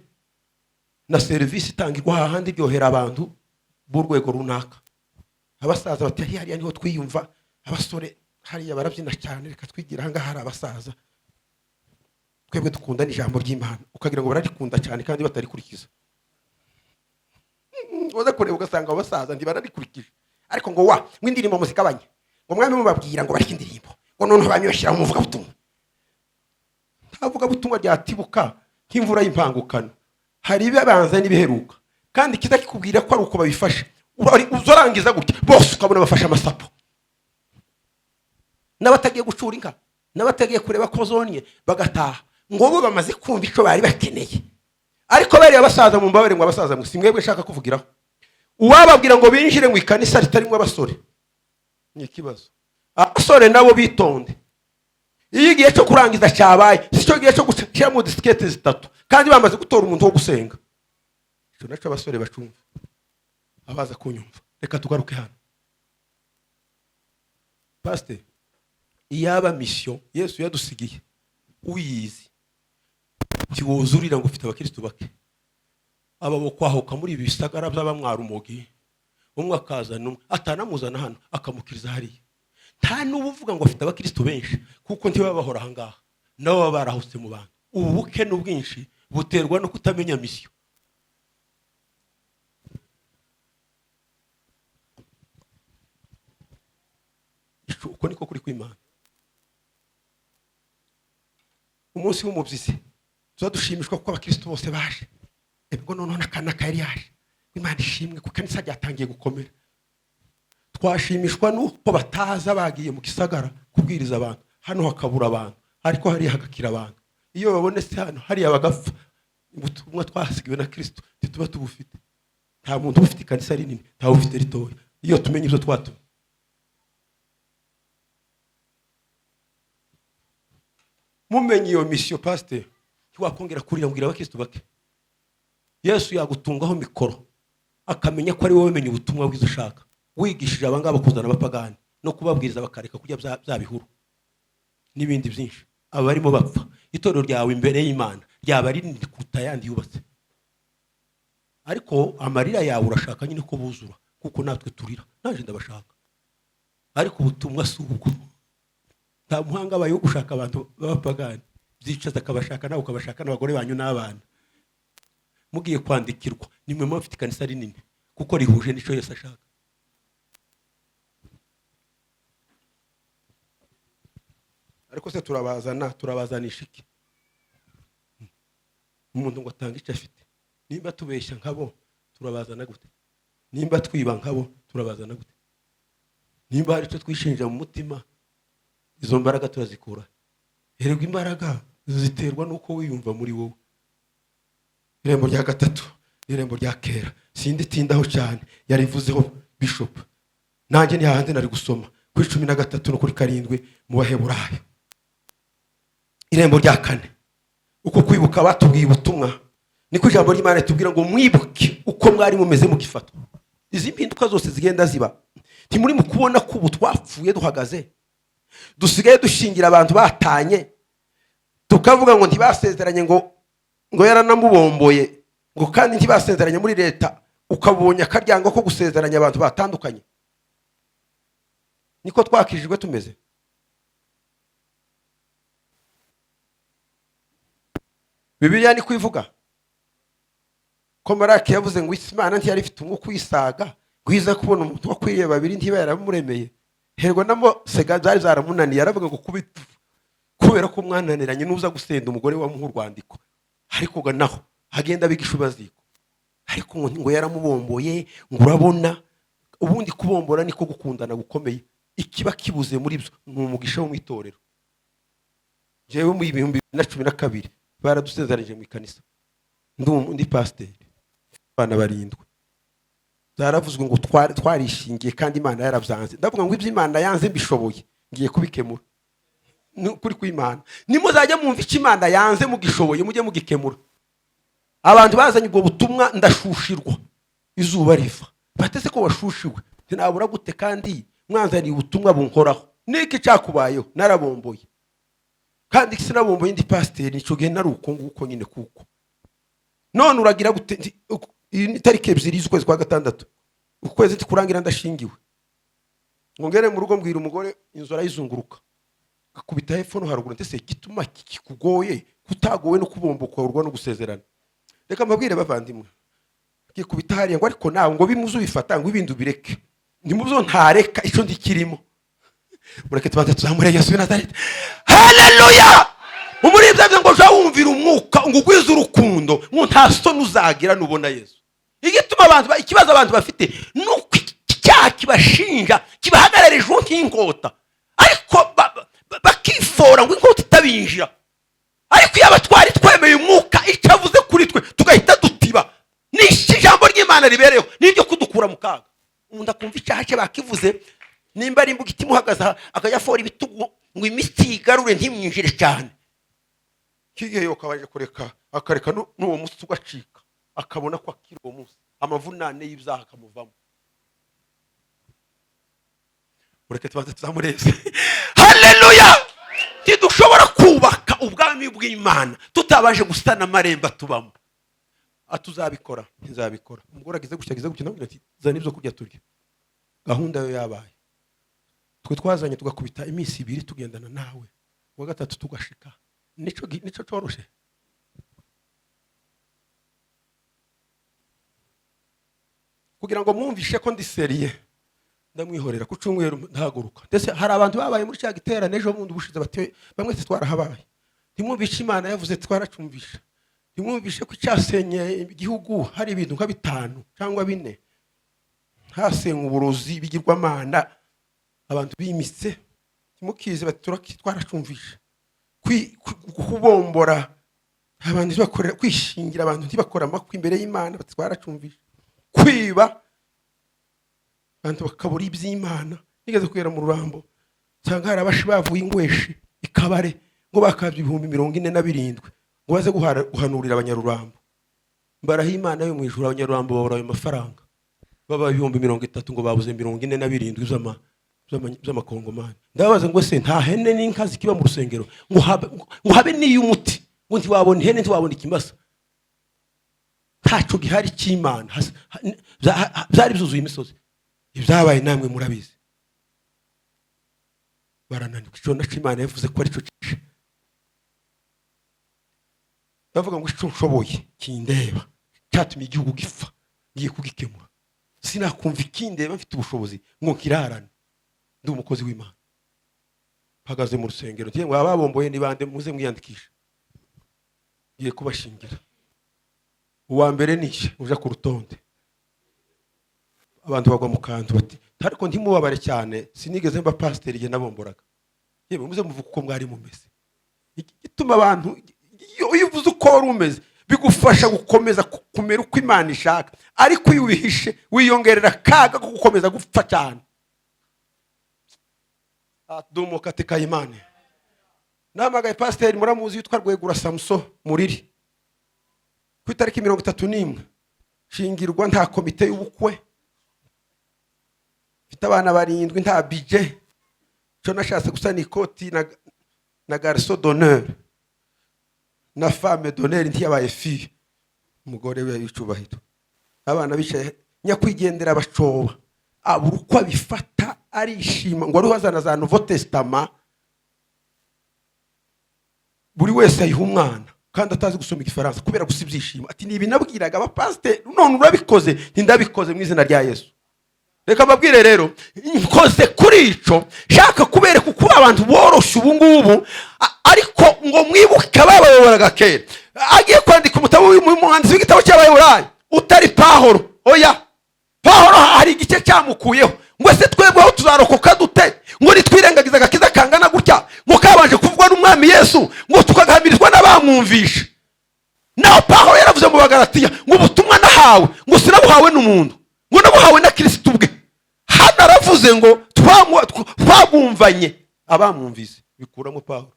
na serivisi itangirwa hahandi iryohera abantu b'urwego runaka. Abasaza bati: "Hariya niho twiyumva, abasore hariya barabyina cyane, reka twigira ahangaha hari abasaza, twebwe dukunda n'ijambo ry'Imana." Ukagira ngo bararikunda cyane kandi batarikurikiza. Waza kureba ugasanga abo basaza ntibararikurikije, ariko ngo wa ngo indirimbo muzigabanye, ngo mwami mubabwira ngo bareke indirimbo, ngo noneho bamwe bashyiraho umuvugabutumwa. Nta vugabutumwa ryatibuka nk'imvura y'impangukano. Hari ibibanza n'ibiheruka, kandi kiza kikubwira ko ari uko babifashe. Uzorangiza gutya bose ukabona bafashe amasapo, n'abatagiye gucura inka, n'abatagiye kureba ko zonye, bagataha ngo bo bamaze kumva icyo bari bakeneye. Ariko bariya basaza, mu mbabare, ngo abasaza mwe, si mwebwe nshaka kuvugiraho. Uwababwira ngo binjire mu ikanisa ritarimo abasore ni ikibazo. Abasore nabo bitonde. Iyo igihe cyo kurangiza cyabaye, si cyo gihe cyo gushyiramo disikete zitatu kandi bamaze gutora umuntu wo gusenga. Icyo nacyo abasore bacumva, abaza kunyumva. Reka tugaruke hano. Pasiteri, iyaba mission Yesu yadusigiye uyizi, ntiwuzurira ngo ufite abakirisitu bake. Aba bo kwahuka muri ibi bisagara by'abamwarumogi, umwe akazana umwe, atanamuzana hano akamukiriza hariya. Nta n'ubu uvuga ngo afite abakirisitu benshi, kuko ntibaba bahora aha ngaha, nabo baba barahutse mu bantu. Ubu buke n'ubwinshi buterwa no kutamenya mission. Uko niko kuri kw'Imana. Umunsi w'umubyizi tuba dushimishwa kuko abakirisitu bose baje, ubwo noneho n'akana kari yaje, Imana ishimwe kuko ikanisa ryatangiye gukomera. Twashimishwa n'uko bataza bagiye mu gisagara kubwiriza abantu, hano hakabura abantu, ariko hariya hagakira abantu. Iyo babonetse hano, hariya bagapfa, ubutumwa twasigiwe na Kristo ntituba tubufite. Nta muntu uba ufite ikanisa rinini, ntawe ufite ritoya, iyo tumenye ibyo twatumye. Mumenye iyo mission, pasiteri, ntiwakongera kurira ngo abakirisitu bake. Yesu yagutungaho mikoro akamenya ko ari wowe umenya ubutumwa bwiza ushaka, wigishije abangaba kuzana abapagani no kubabwiriza bakareka kurya bya bihuru n'ibindi byinshi. Aba barimo bapfa. Itorero ryawe imbere y'Imana ryaba rinini kuruta ayandi yubatse. Ariko amarira yawe urashaka nyine ko buzura, kuko natwe turira, naje ndabashaka. Ariko ubutumwa si ubwo. Nta muhanga abaye wo gushaka abantu b'abapagani, byicaza akabashaka, nawe ukabashaka, n'abagore banyu n'abana. Mugiye kwandikirwa, nimwe muba mufite ikanisa rinini kuko rihuje n'icyo Yesu ashaka. Ariko se turabazana, turabazanisha iki? Umuntu ngo atange icyo afite. Nimba tubeshya nkabo, turabazana gute? Nimba twiba nkabo, turabazana gute? Nimba hari icyo twishinja mu mutima, izo mbaraga turazikura? Erega imbaraga ziterwa n'uko wiyumva muri wowe. Irembo rya gatatu, irembo rya kera, sindi tindaho cyane, yarivuzeho bishop, nanjye ni hahandi nari gusoma kuri 13 no kuri 7 mu Baheburayo. Irembo rya kane, uko kwibuka batubwiye ubutumwa, niko ijambo ry'Imana ritubwira ngo mwibuke uko mwari mumeze mugifatwa. Izi mpinduka zose zigenda ziba, ntimuri mu kubona ko ubu twapfuye duhagaze, dusigaye dushingira abantu batanye, tukavuga ngo ntibasezeranye, ngo yaranamubomboye, ngo kandi ntibasezeranye muri leta, ukabonye akaryango ko gusezeranya abantu batandukanye. Niko twakijijwe tumeze. Bibiliya niko ivuga ko Maraki yavuze ngo Imana ntiyari ifite umwuka uyisaga, ngo iza kubona umuntu wakwiriye babiri ntiba yaramuremeye. Herwa na Mose byari byaramunaniye, aravuga ngo kubera ko mwananiranye nuza gusenda umugore wamuha urwandiko. Ariko ga naho agenda abiga baziko, ariko ngo yaramubomboye, ngo urabona ubundi kubombora niko gukundana gukomeye. Ikiba kibuze muri byo ni umugisha wo mu itorero. Jewe mu 2012 baradusezeranyije mu ikanisa, ndi pasiteri, abana barindwi. Byaravuzwe ngo twarishingiye kandi Imana yarabyanze. Ndavuga ngo ibyo Imana yanze mbishoboye, ngiye kubikemura. Ni ukuri kw'Imana. Nimuzajya mwumva icyo Imana yanze mugishoboye, mujye mugikemura. Abantu bazanye ubwo butumwa, ndashushirwa izuba riva. Batese ko washushiwe, ntinabura gute kandi mwanzaniye ubutumwa bunkoraho? Niki cyakubayeho? Narabomboye. Kandi sinabomboye ndi pasiteri, nico gihe nari uko nguko nyine. Kuko none uragira gute? Iyi ni tariki 2 z'ukwezi kwa 6, ukwezi tikurangira ndashingiwe. Ngo ngere mu rugo mbwira umugore, inzu arayizunguruka akubita hepfo no haruguru, ndetse gituma kikugoye kutagowe no kubombokorwa no gusezerana. Reka mbabwire bavandimwe, kikubita hariya ngo ariko nawe ngo bimuze ubifata ngo ibindi ubireke, ntimuzo ntareka icyo ndikirimo. Mureke tubanze tuzamure Yesu w'i Nazareti. Haleluya! Umuririmbyi avuze ngo jya wumvira umwuka ngo ugwize urukundo, ngo nta soni uzagira nubona Yesu. Igituma abantu ikibazo abantu bafite ni uko icyaha kibashinja, kibahagararije nk'inkota, ariko bakifora ngo inkota itabinjira. Ariko iyo abatwari twemeye umwuka icyo avuze kuri twe tugahita dutiba, ni ijambo ry'Imana ribereyeho n'iryo kudukura mu kaga. Umuntu akumva icyaha cye bakivuze, nimba ari imbuga itimuhagaze akajya afora ibitugu ngo imitsi yigarure ntimwinjire cyane. Kigiye yokabaje kureka akareka n'uwo munsi ugacika, akabona ko akiri uwo munsi amavunane y'ibyaha akamuvamo. Mureke tubanze tuzamureze. Haleluya! Ntidushobora kubaka ubwami bw'Imana tutabanje gusana amarembo tubamo. Atuzabikora, ntizabikora. Umugore agize gutya, agize gutya, nawe ati zana ibyo kurya turya. Gahunda yo yabaye, twe twazanye tugakubita iminsi 2 tugendana nawe, uwa gatatu tugashika. Nico coroshe. Kugira ngo mwumvishe ko ndi seriye, ndamwihorera ku cyumweru ntaguruka. Ndetse hari abantu babaye muri cya giterane ejo bundi ubushize, bati bamwe twarahabaye, ntimwumvishe Imana yavuze, twaracumvisha. Ntimwumvishe ko icyasenye igihugu hari ibintu nka 5 cyangwa 4, hasenywe uburozi bigirwamana, abantu bimitse, ntimukize, bati twaracumvisha. Kubombora abantu ntibakorera, kwishingira abantu ntibakora amakwe imbere y'Imana, bati twaracumvisha. Kwiba abantu bakabura iby'Imana. Nigeze kugera mu Rurambo nsanga hari abashi bavuye ingweshi ikabare ngo bakabye 47,000 ngo baze guhanurira abanyarurambo. Mbaraho Imana yo mu ijuru, abanyarurambo babura ayo mafaranga, baba 30,000 ngo babuze 47 z'amakongomani. Ndababaza ngo se nta hene n'inka zikiba mu rusengero ngo habe n'iy'umuti, ngo ntiwabona ihene ntiwabona ikimasa. Ntaco gihari cy'Imana. Byari byuzuye imisozi. Ibyabaye namwe murabizi, barananirwa. Icyo naco Imana yavuze ko aricyo cishe. Bavuga ngo icyo nshoboye kindeba cyatumye igihugu gipfa, ngiye kugikemura. Sinakumva ikindeba mfite ubushobozi ngo nkirarane. Ndi umukozi w'Imana, mpagaze mu rusengero, ngiye ngo ababomboye ni bande? Muze mwiyandikishe, ngiye kubashingira. Uwa mbere nishe uja ku rutonde. Abantu bagwa mu kantu bati ariko ntimubabare cyane, sinigeze mba pasiteri igihe nabomboraga. Yewe, muze muvuga uko mwari mumeze. Igituma abantu, iyo uvuze uko wari umeze, bigufasha gukomeza kumera uko Imana ishaka, ariko iyo ubihishe wiyongerera akaga ko gukomeza gupfa cyane. Dumu katika imani. Nahamagaye pasiteri muramuzi witwa Rwegura Samuso Muriri ku itariki 31 shingirwa. Nta komite y'ubukwe mfite, abana barindwi, nta budget. Cyo nashatse gusa ni ikoti na garçon d'honneur na femme d'honneur. Ntiyabaye fille, umugore we w'icubahiro. Abana bicaye, nyakwigendera bacoba, abura uko abifata, arishima ngo ariho azana za Nouveau Testament, buri wese ayiha umwana kandi atazi gusoma Igifaransa, kubera gusa ibyishimo. Ati ni ibi nabwiraga abapasiteri, none urabikoze. Ntindabikoze mu izina rya Yesu. Reka mbabwire rero, nkoze kuri ico shaka kubereka uko abantu boroshe ubu ngubu, ariko ngo mwibuke ababayoboraga kera. Agiye kwandika umutabo, umwanditsi w'igitabo cy'Abaheburayo utari Pahoro. Oya, Pahoro hari igice cyamukuyeho ngo ese twebweho tuzarokoka dute, ngo nitwirengagiza agakiza kangana gutya, ngo kabanje kuvugwa n'Umwami Yesu, ngo tukagahamirizwa n'abamwumvisha. Naho Pahoro yaravuze mu Bagaratiya ngo ubutumwa nahawe, ngo sinabuhawe n'umuntu, ngo nabuhawe na Kirisito ubwe. Hano aravuze ngo twabumvanye abamwumvise, bikuramo Pawulo.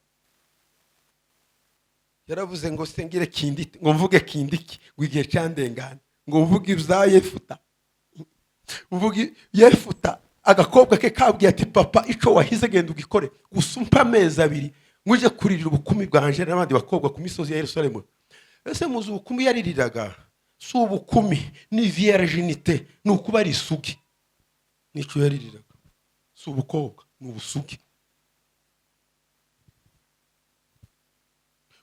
Yaravuze ngo sengire kinditi, ngo mvuge kindiki, ngo igihe cyandengana, ngo mvuge ibya Yefuta. Mvuge Yefuta, agakobwa ke kabwiye ati papa, ico wahize genda ugikore, gusa umpa amezi 2 ngo uje kuririra ubukumi bwanje n'abandi bakobwa ku misozi ya Yerusalemu. Ese muzi ubukumi yaririraga? Si ubukumi, ni virginité, ni ukuba ari isugi. Nico yaririraga, si ubukobwa, ni ubusugi.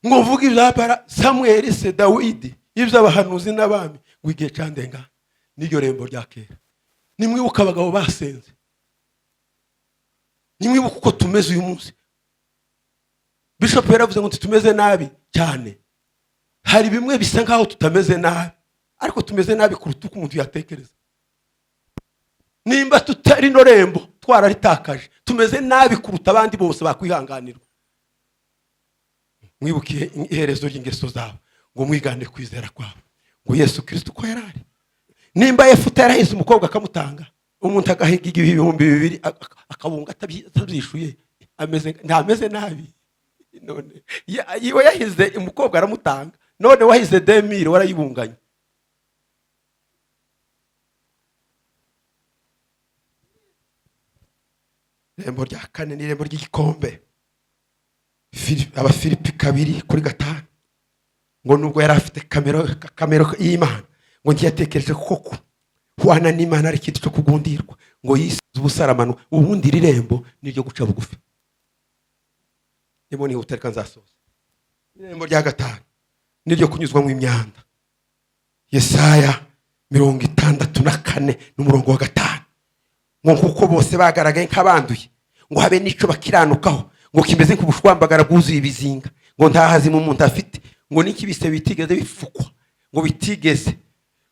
Ngo mvuge ibya bara Samweli se, Dawidi, iby'abahanuzi n'abami, ngo igihe cyandenga. N'iryo rembo rya kera, nimwibuke abagabo basenze, nimwibuke uko tumeze uyu munsi. Bishop yaravuze ngo tumeze nabi cyane. Hari bimwe bisa nkaho tutameze nabi, ariko tumeze nabi kuruta uko umuntu yatekereza. Nimba tutari no rembo twararitakaje, tumeze nabi kuruta abandi bose bakwihanganirwa. Mwibukiye iherezo ry'ingeso zabo, ngo mwigane kwizera kwabo, ngo Yesu Kirisito uko yari ari. Nimba Yefuta yarahise umukobwa akamutanga, umuntu agahiga 2000 akabunga atabyishuye, ameze ntameze nabi? None iwe yahize umukobwa aramutanga, none wahize 2000 warayibunganye. Irembo rya kane ni irembo ry'igikombe. Abafilipi 2:5 ngo nubwo yari afite kamero y'Imana, ngo ntiyatekereje koko hwana n'Imana ari ikintu cyo kugundirwa, ngo yisize ubusaramano. Ubundi iri rembo ni iryo guca bugufi. Ndimo nihuta, reka nzasoza. Irembo rya gatanu ni iryo kunyuzwamo imyanda. Yesaya 64 n'umurongo wa 5 ngo kuko bose bagaragaye nk'abanduye, ngo habe n'ico bakiranukaho, ngo kimeze nk'ubushwambagara bwuzuye ibizinga, ngo nta hazima umuntu afite, ngo n'ikibise bitigeze bifukwa, ngo bitigeze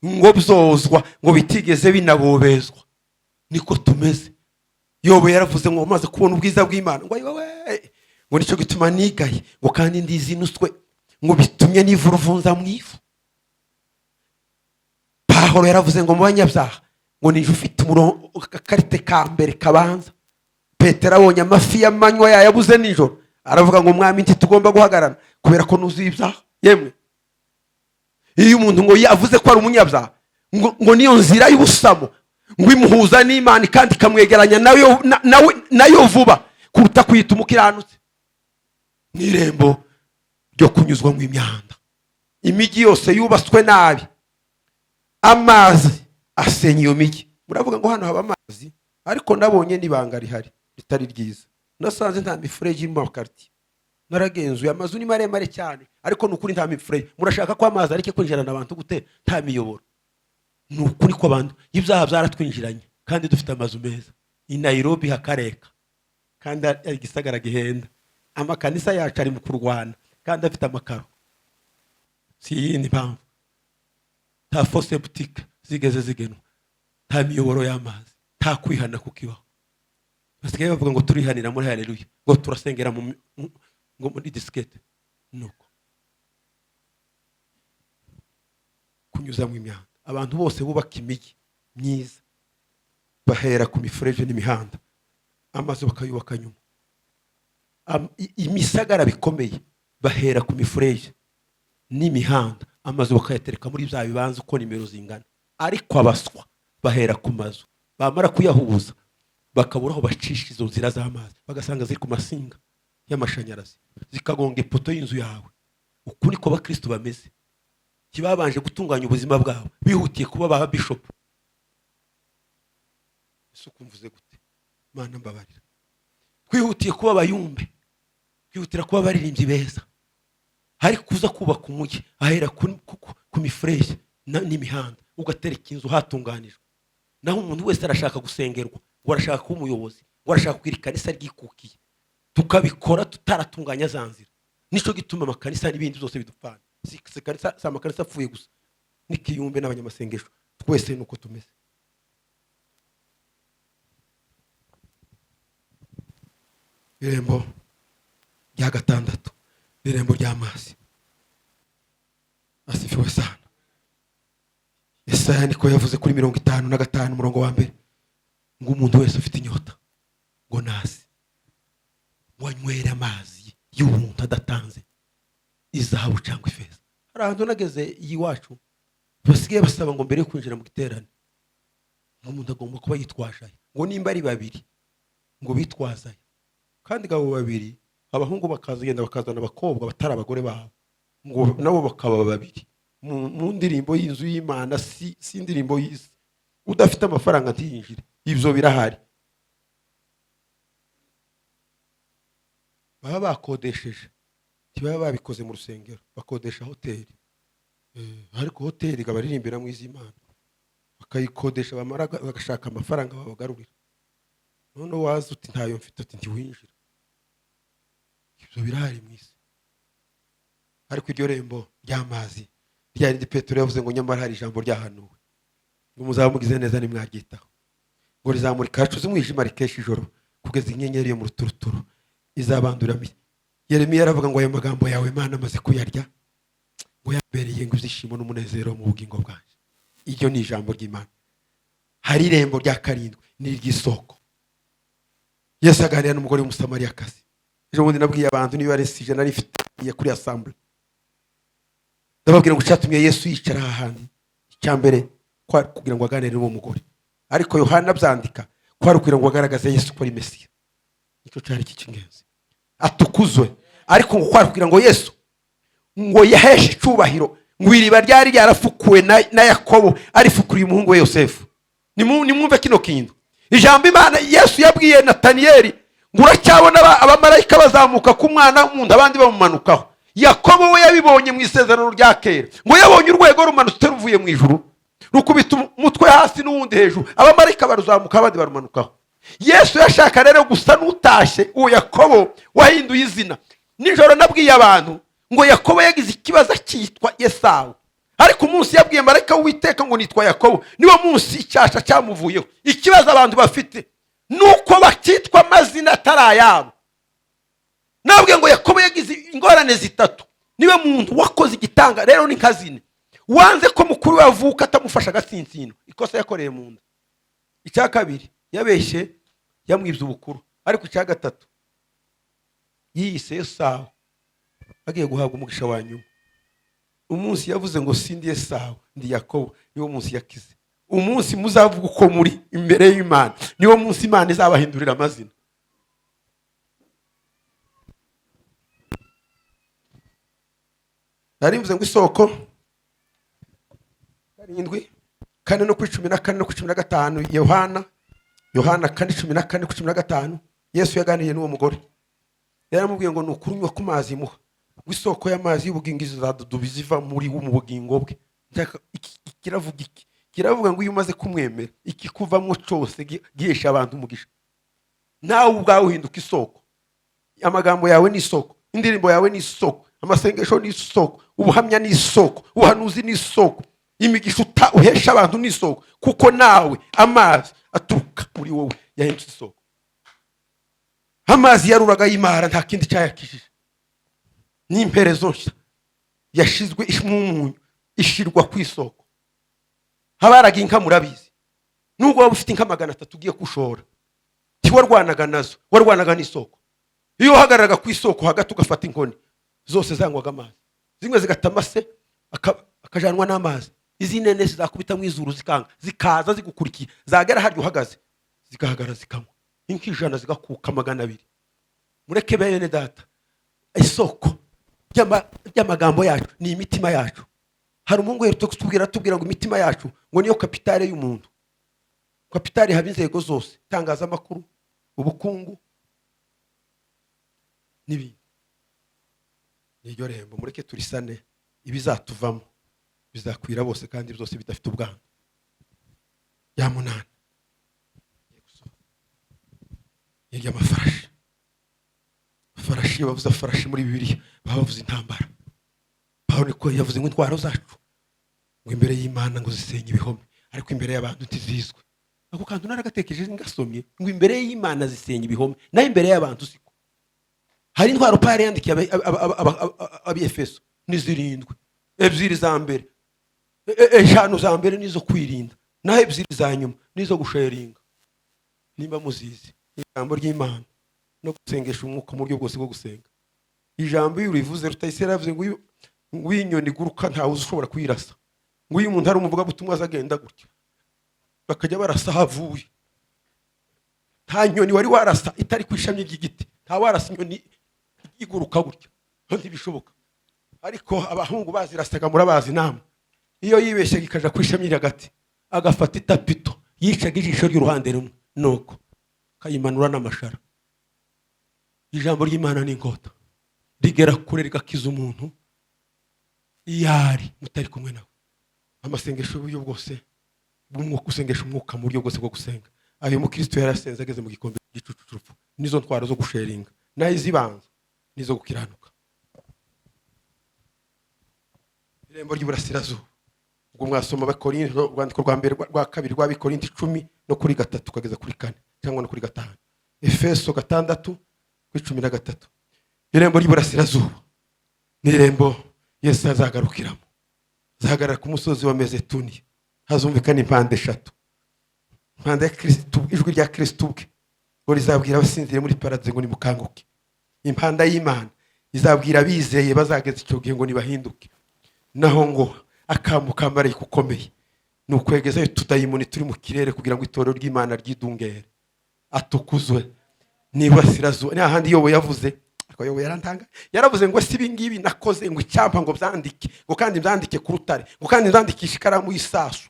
ngo byozwa, ngo bitigeze binabobezwa. Niko tumeze. Yobo yaravuze ngo maze kubona ubwiza bw'Imana, ngo ayiwe, ngo nicyo gituma nigaye, ngo kandi ndizinuswe, ngo bitumye nivuruvunza mu ivu. Pahoro yaravuze ngo mu banyabyaha, ngo nije ufite umurongo akarite ka mbere kabanza. Petero abonye amafi y'amanywa yayabuze nijoro, aravuga ngo mwami, ntitugomba guhagarara kubera ko nuzuye ibyaha. Yemwe, iyo umuntu ngo yavuze ko ari umunyabyaha, ngo niyo nzira y'ubusamo, ngo imuhuza n'Imana kandi ikamwegeranya nayo vuba kuruta kuyita umukiranutsi. N'irembo ryo kunyuzwa mu imyanda. Imijyi yose yubatswe nabi. Amazi asenya iyo mijyi. Muravuga ngo hano haba amazi, ariko nabonye n'ibanga rihari ritari ryiza. Nasanze nta miferege iri mu makaritiye. Naragenzuye, amazu ni maremare cyane, ariko ni ukuri nta miferege. Murashaka ko amazi areke kwinjirana abantu gute nta miyoboro? Ni ukuri ko abantu ibyaha byaratwinjiranye kandi dufite amazu meza. I Nairobi hakareka kandi ari igisagara gihenda. Amakanisa yacu ari mu kurwana kandi afite amakaro. Si iyindi mpamvu, nta fosse septique zigeze zigenwa, nta miyoboro y'amazi, nta kwihana kukibaho. Basigaye bavuga ngo turihanira muri haleluya, ngo turasengera ngo muri disikete. Nuko kunyuzamo imyanda. Abantu bose bubaka imijyi myiza bahera ku mifereje n'imihanda, amazu bakayubaka nyuma. Imisagara bikomeye bahera ku mifereje n'imihanda, amazu bakayatereka muri bya bibanza uko nimero zingana. Ariko abaswa bahera ku mazu, bamara kuyahuza bakabura aho bacisha izo nzira z'amazi, bagasanga ziri ku masinga y'amashanyarazi, zikagonga ipoto y'inzu yawe. Uku niko abakristo bameze. Ntibabanje gutunganya ubuzima bwabo, bihutiye kuba ba bishop. Ese ukumvuze gute? Mana mbabarira. Twihutiye kuba abayumbe, twihutira kuba abaririmbyi beza, ariko uza kubaka umujyi ahera ku miferege n'imihanda, ugatereka inzu hatunganijwe. Naho umuntu wese arashaka gusengerwa, ngo arashaka kuba umuyobozi, ngo arashaka kugira ikanisa ryikukiye. Tukabikora tutaratunganya za nzira. Nicyo gituma amakanisa n'ibindi byose bidupfana. Si amakanisa apfuye gusa, n'ikiyumbe n'abanyamasengesho twese nuko tumeze. Irembo rya gatandatu, irembo ry'amazi. Asifiwe sana. Yesaya niko yavuze kuri 55 umurongo wa 1, ngo umuntu wese ufite inyota ngo naze wanywere amazi y'ubuntu adatanze izahabu cyangwa ifeza. Hari ahantu nageze iwacu basigaye basaba ngo mbere yo kwinjira mu giterane ngo umuntu agomba kuba yitwaje aya, ngo nimba ari babiri ngo bitwaze aya. Kandi abo babiri abahungu bakazagenda bakazana abakobwa batari abagore babo, ngo nabo bakaba babiri mu ndirimbo y'inzu y'Imana, si indirimbo y'isi. Udafite amafaranga ntiyinjire. Ibyo birahari. Baba bakodesheje, ntibaba babikoze mu rusengero, bakodesha hoteli. Ariko hoteli ikaba mu iz'Imana, bakayikodesha, bamara bagashaka amafaranga babagarurira. None waza uti ntayo mfite, uti ntiwinjira. Ibyo birahari mu isi. Ariko iryo rembo ry'amazi ryari Petero yavuze ngo nyamara hari ijambo ryahanuwe, ngo muzaba mugize neza nimwaryitaho, ngo rizamurika hacuze umwijima rikesha ijoro kugeza inyenyeri yo mu ruturuturu izabandura. Yeremiya aravuga ngo ayo magambo yawe Mana amaze kuyarya, ngo yambereye ngo ibyishimo n'umunezero mu bugingo bwanjye. Iryo ni ijambo ry'Imana. Hari irembo rya karindwi, ni iry'isoko. Yesu aganira n'umugore w'Umusamariyakazi. Ejo bundi nabwiye abantu, niba ari sije nari mfite kuri assemble, ndababwira ngo icyatumye Yesu yicara hahandi, icya mbere kugira ngo aganire n'uwo mugore, ariko Yohana abyandika kwari kugira ngo agaragaze Yesu ko ari Mesiya. Nicyo cyari cy'ingenzi, atukuzwe. Ariko ngo kwari kugira ngo Yesu ngo yaheshe icyubahiro, ngo iriba ryari ryarafukuwe na Yakobo arifukuriye umuhungu we Yosefu. Nimwumve kino kintu, ijambo Imana Yesu yabwiye Nataniyeli ngo uracyabona abamarayika bazamuka ku mwana w'umuntu abandi bamumanukaho. Yakobo we yabibonye mu isezerano rya kera, ngo yabonye urwego rumanutse ruvuye mu ijuru rukubita umutwe hasi n'uwundi hejuru, abamarayika baruzamuka abandi barumanukaho. Yesu yashaka rero gusa n'utashye uwo Yakobo wahinduye izina. Nijoro nabwiye abantu ngo Yakobo yagize ikibazo akitwa Esawu, ariko umunsi yabwiye marayika w'Uwiteka ngo nitwa Yakobo, niwo munsi icyasha cyamuvuyeho. Ikibazo abantu bafite nuko bakitwa amazina atari ayabo. Nabwiye ngo Yakobo yagize ingorane zitatu, niwe muntu wakoze igitanga rero ni nkazine wanze ko mukuru we avuka atamufasha agatsinsino, ikosa yakoreye mu nda. Icya kabiri yabeshye yamwibye ubukuru. Ariko icya gatatu yiyise Esawu agiye guhabwa umugisha wa nyuma. Umunsi yavuze ngo sindi Esawu ndi Yakobo, niwo munsi yakize. Umunsi muzavuga uko muri imbere y'Imana, niwo munsi Imana izabahindurira amazina. Nari mvuze ngo isoko karindwi Kane no kuri 14 no kuri 15, Yohana 4:14 kuri 15, Yesu yaganiriye n'uwo mugore, yaramubwiye ngo ni ukuri unywa ku mazi muha, ngo isoko y'amazi y'ubugingo izaduduba iziva muri mu bugingo bwe. Kiravuga iki? Kiravuga ngo iyo umaze kumwemera, ikikuvamo cyose gihesha abantu umugisha. Nawe ubwawe uhinduka isoko. Amagambo yawe ni isoko, indirimbo yawe ni isoko, amasengesho ni isoko, ubuhamya ni isoko, ubuhanuzi ni isoko, imigisha uhesha abantu ni isoko, kuko nawe amazi aturuka muri wowe yahindutse isoko. Amazi yaruraga y'imara, nta kindi cyayakijije, ni imperezo nshya yashizwe umunyu, ishirwa ku isoko. Habaraga inka, murabizi, nubwo waba ufite inka 300 ugiye kushora, ntiwarwanaga nazo, warwanaga n'isoko. Iyo wahagararaga ku isoko hagati ugafata inkoni, zose zanywaga amazi, zimwe zigata amase akajanwa n'amazi, izindi zizakubita mu izuru zikanga, zikaza zigukurikiye, zagera harya uhagaze zigahagara zikanywa, inka 100 zigakuka 200. Mureke bene data, isoko ry'amagambo yacu ni imitima yacu. Hari umuhungu uherutse kutubwira, atubwira ngo imitima yacu ngo niyo capital y'umuntu. Capital haba inzego zose, itangazamakuru, ubukungu n'ibindi. Niryo rembo, mureke turisane, ibizatuvamo bizakwira bose kandi byose bidafite ubwandu. Ya munani ni iry'amafarashi. Farashi, iyo bavuze farashi muri Bibiliya baba bavuze intambara. Pawulo niko yavuze ngo intwaro zacu ngo imbere y'Imana ngo zisenye ibihome, ariko imbere y'abantu ntizizwe. Ako kantu naragatekereje ngasomye, ngo imbere y'Imana zisenya ibihome, naho imbere y'abantu siko. Hari intwaro Pawulo yandikiye ab'Efeso, ni zirindwi. Ebyiri za mbere, eshanu za mbere nizo kwirinda, naho ebyiri za nyuma nizo gusharinga. Nimba muzizi, ijambo ry'Imana no gusengesha umwuka mu buryo bwose bwo gusenga. Ijambo iyo urivuze, Rutayisire yaravuze ngo iyo inyoni iguruka ntawe uzi ushobora kuyirasa, ngo iyo umuntu ari umuvugabutumwa aza agenda gutya, bakajya barasa aho avuye. Nta nyoni wari warasa itari ku ishami ry'igiti. Nta warasa inyoni iguruka gutya, ntibishoboka. Ariko abahungu bazirasaga, murabazi namwe, iyo yibeshyaga ikaja ku ishami hagati, agafata itapito yicaga ijisho ry'uruhande rumwe, nuko kayimanura n'amashara. Ijambo ry'Imana ni inkota, rigera kure, rigakiza umuntu iyo ari mutari kumwe nawe. Amasengesho y'uburyo bwose bw'umwuka, gusengesha umwuka mu buryo bwose bwo gusenga, ayo mukristo yarasenze ageze mu gikombe cy'igicucu, nizo ntwaro zo gusharinga, naho izibanza nizo gukiranuka. Irembo ry'iburasirazuba, ubwo mwasoma Abakorinto, urwandiko rwa mbere, rwa kabiri rw'Abikorinto 10 no kuri 3 ukageza kuri 4 cyangwa no kuri 5, Efeso 6 kuri 13. Irembo ry'iburasirazuba ni irembo Yesu azagarukiramo, azahagarara ku musozi wa Mezetuni, hazumvikana impande eshatu. Impanda ya Kristo, ijwi rya Kristo ubwe ngo rizabwira abasinziriye muri paradizo ngo nimukanguke. Impanda y'Imana izabwira abizeye bazageza icyo gihe ngo nibahinduke. Naho ngo akamu ka marayika ukomeye ni ukwegezayo utudayimoni turi mu kirere kugira ngo itorero ry'Imana ryidungere. Atukuzwe. N'iburasirazuba ni hahandi Yobo yavuze, ariko Yobo yarantanga, yaravuze ngo si ibi ngibi nakoze, ngo icyampa ngo byandike, ngo kandi byandike ku rutare, ngo kandi byandikishe ikaramu y'isasu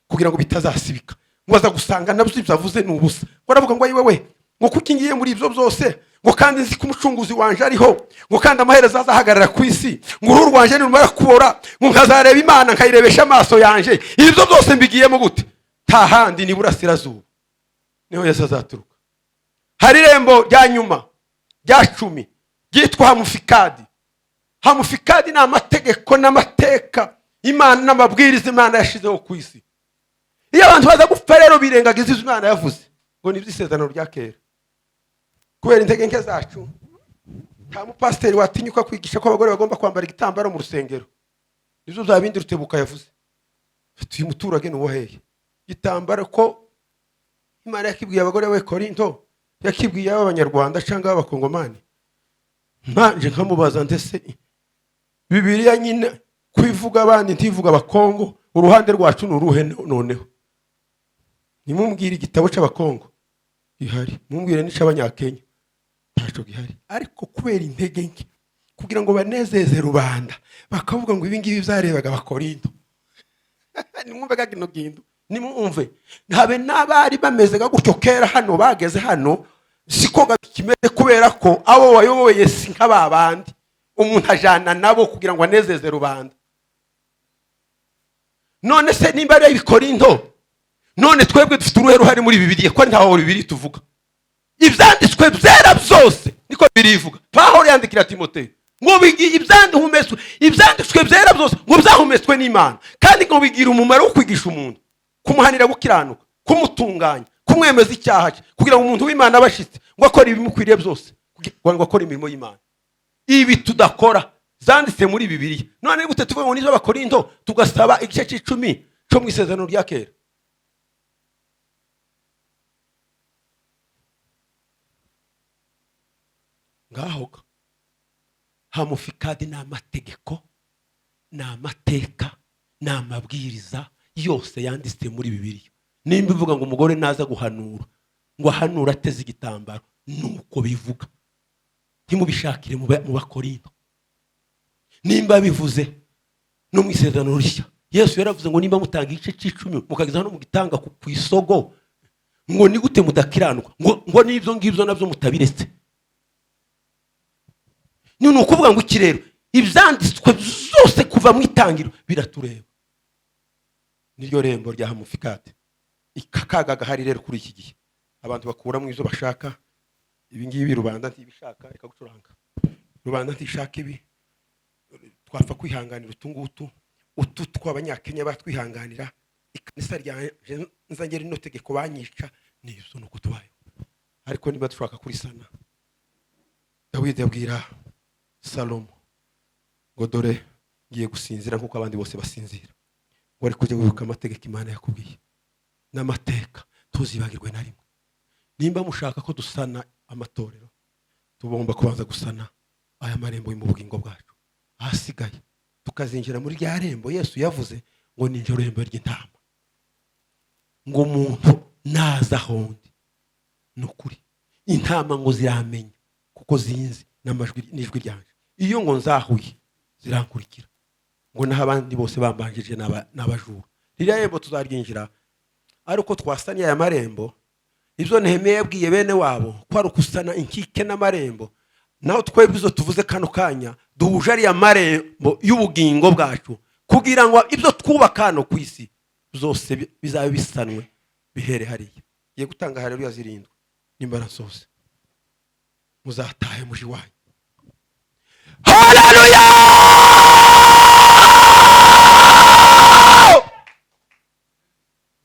kugira ngo bitazasibika, ngo aza gusanga nabyo ibyo avuze ni ubusa. Ngo aravuga ngo ayiwe we, ngo kuko ngiye muri ibyo byose, ngo kandi nzi ko umucunguzi wanje ariho, ngo kandi amaherezo azahagarara ku isi, ngo uruhu rwanje nirumara kubora, ngo nkazareba Imana nkayirebesha amaso yanje. Ibyo byose mbigiyemo gute? Nta handi, ni burasirazuba, niho Yesu azaturuka. Hari irembo rya nyuma rya 10 ryitwa Hamufikadi. Hamufikadi ni amategeko n'amateka Imana n'amabwiriza Imana yashizeho ku isi. Iyo abantu baza gupfa rero birengagiza ibyo Imana yavuze ngo ni iby'isezerano rya kera. Kubera intege nke zacu, nta mupasiteri watinyuka kwigisha ko abagore bagomba kwambara igitambaro mu rusengero. Nibyo bya bindi Rutebuka yavuze, uyu muturage ni uwo hehe? Igitambaro ko Imana yakibwiye abagore b'e Korinto, yakibwiye ab'Abanyarwanda cyangwa ab'Abakongomani? Nanje nkamubaza, ndetse Bibiliya nyine kwivuga abandi ntivuga Abakongo, uruhande rwacu ni uruhe? Noneho nimumbwire igitabo cy'Abakongo gihari, mumbwire n'icy'Abanyakenya, ntacyo gihari. Ariko kubera intege nke, kugira ngo banezeze rubanda, bakavuga ngo ibi ngibi byarebaga Abakorinto. Nimwumve ka kino kintu, nimwumve, habe n'abari bameze nka gutyo kera hano bageze hano siko kimeze, kubera ko abo wayoboye si nka ba bandi umuntu ajana nabo kugira ngo anezeze rubanda. None se nimba ari Ibikorinto, none twebwe dufite uruhe ruhare muri Bibiliya, ko ntaho Bibiliya tuvuga? Ibyanditswe byera byose, niko birivuga. Pawulo yandikira Timoteyo ngo ibyanditswe byera byose ngo byahumetswe n'Imana, kandi ngo bigira umumaro wo kwigisha umuntu, kumuhanira gukiranuka, kumutunganya, kumwemeza icyaha cye, kugira ngo umuntu w'Imana abe ashitse, ngo akore ibimukwiriye byose, ngo akore imirimo y'Imana. Ibi tudakora zanditse muri Bibiliya. None gute tuvuga ngo nizo Abakorinto, tugasaba igice c'icumi cyo mu Isezerano rya Kera? Ngaho hamufikadi ni amategeko, ni amateka, ni amabwiriza yose yanditse muri Bibiliya. Nimba ivuga ngo umugore naza guhanura, ngo ahanura ateze igitambaro, nuko bivuga. Ntimubishakire mu Bakorinto. Nimba bivuze no mu Isezerano Rishya, Yesu yaravuze ngo nimba mutanga igice c'icumi mukageza no mugitanga ku isogo, ngo ni gute mudakiranuka, ngo n'ibyo ngibyo nabyo mutabiretse. Ni ukuvuga ngo iki rero, ibyanditswe byose kuva mu itangiro biratureba. Niryo rembo rya hamufikate. Ikakaga gahari rero kuri iki gihe abantu bakuramo izo bashaka. Ibi ngibi rubanda ntibishaka, reka gucuranga. Rubanda ntishaka ibi, twapfa kwihanganira utu ngutu, utu tw'Abanyakenya batwihanganira. Ikanisa rya nzangera ino tegeko banyica, nizo nuko tubayeho. Ariko niba dushaka kurisana, Dawidi abwira Salomo ngo dore ngiye gusinzira nk'uko abandi bose basinzira, ngo ari kujya wibuka amategeko Imana yakubwiye n'amateka, tuzibagirwe na rimwe. Nimba mushaka ko dusana amatorero, tugomba kubanza gusana aya marembo yo mu bugingo bwacu, ahasigaye tukazinjira muri rya rembo Yesu yavuze ngo ni irembo ry'intama, ngo umuntu naza ahondi. Ni ukuri intama ngo ziramenya kuko zinzi n'amajwi n'ijwi ryanje, iyo ngo nzahuye zirankurikira, ngo naho abandi bose bambanjije n'abajura. Ririya rembo tuzaryinjira ari uko twasaniye aya marembo. Ibyo Nehemiya yabwiye bene wabo ko ari ukusana inkike n'amarembo, naho twebwe izo tuvuze kano kanya duhuje ariya marembo y'ubugingo bwacu, kugira ngo ibyo twubaka hano ku isi byose bizabe bisanwe bihere hariya. Ngiye gutanga haleluya zirindwi, nimba nsoze muzatahe muje iwanyu. Haleluya!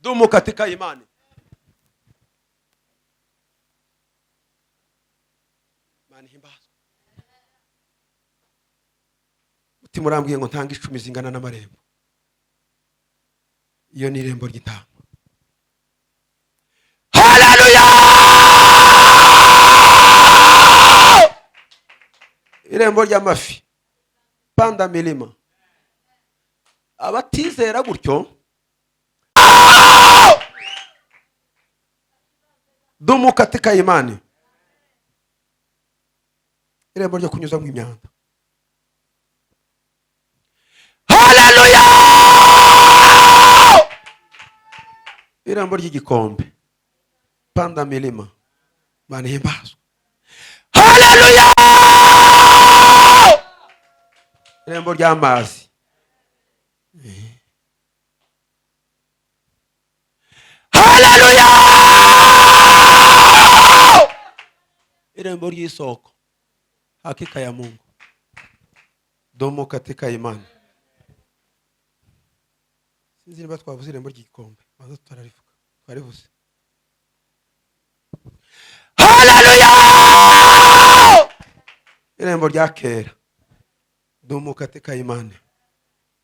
Dumu katika imani. Imana ihimbazwe. Mutima urambwiye ngo ntange 10 zingana n'amarembo. Iyo ni irembo ry'intama. Haleluya! Irembo ry'amafi, panda milima. Abatizera gutyo, dumu katika imani. Irembo ryo kunyuzamo imyanda. Haleluya! Irembo ry'igikombe, panda milima. Imana ihimbazwe. Haleluya! Irembo ry'amazi. Haleluya! Irembo ry'isoko, hakika ya Mungu. Dumu katika imani. Sinzi niba twavuze irembo ry'igikombe, banza tutararivuga, twarivuze. Haleluya! Irembo rya kera, dumu katika imani.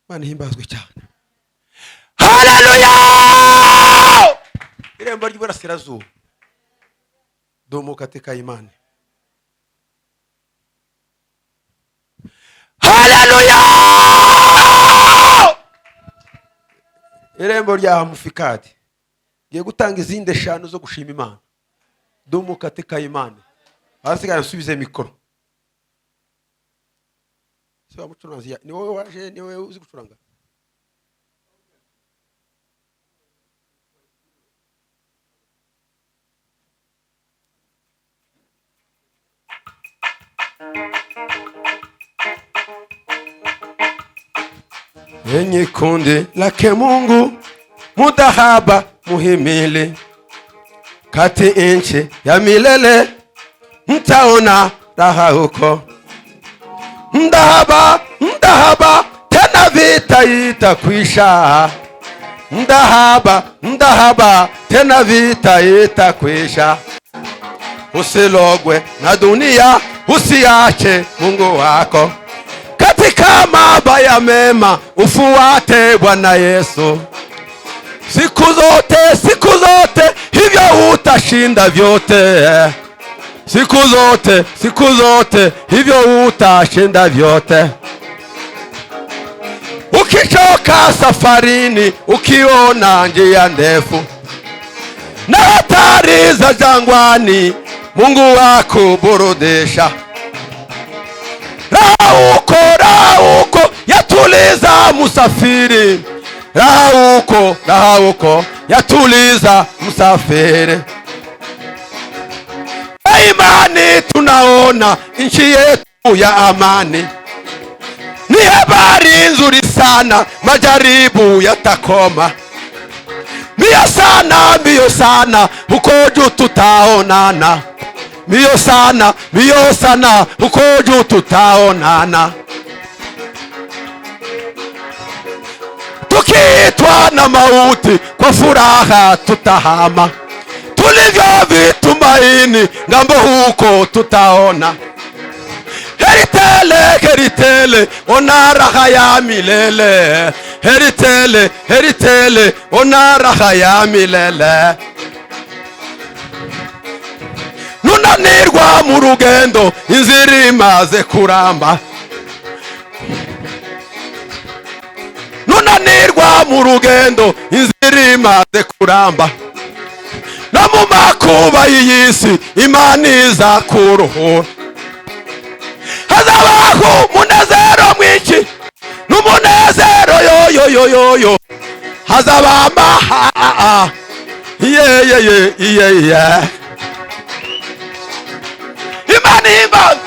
Imana ihimbazwe cyane. Haleluya! Irembo ry'iburasirazuba, dumu katika imani. Haleluya! Irembo rya mufikadi. Ngiye gutanga izindi 5 zo gushima Imana. Dumu katika imani. Ahasigaye nsubize mikoro. Se wa mucuranzi, ni wowe waje, ni wowe uzi gucuranga? Enyi kundi lake Mungu, mudahaba muhimili, kati nchi ya milele mtaona raha huko. Mdahaba, mdahaba, tena vita itakwisha. Mdahaba, mdahaba, tena vita itakwisha. Usilogwe na dunia, usiache Mungu wako. Katika mabaya mema, ufuate Bwana Yesu. Siku zote, siku zote, hivyo utashinda vyote. Siku zote, siku zote, hivyo utashinda vyote. Ukichoka safarini, ukiona njia ndefu na hatari za jangwani, Mungu akuburudisha. Raha huko, raha huko, yatuliza musafiri. Raha huko, raha huko, yatuliza msafiri. Kwa imani tunaona nchi yetu ya amani. Ni habari nzuri sana, majaribu yatakoma. Mbio sana, mbio sana, huko juu tutaonana. Mbio sana, mbio sana, huko juu tutaonana. Tukiitwa na mauti, kwa furaha tutahama. Tulivyo vitumaini, ngambo huko tutaona. Heri tele, heri tele, ona raha ya milele. Heri tele, heri tele, ona raha ya milele. Nunanirwa mu rugendo, inzira imaze kuramba. Nunanirwa mu rugendo, inzira imaze kuramba. No mu makuba y'iyi si, Imana izakuruhura. Hazabaho umunezero mwinshi, n'umunezero yoyoyoyoyo. Hazaba amaha, ye ye ye ye ye. Imana ihimbaza.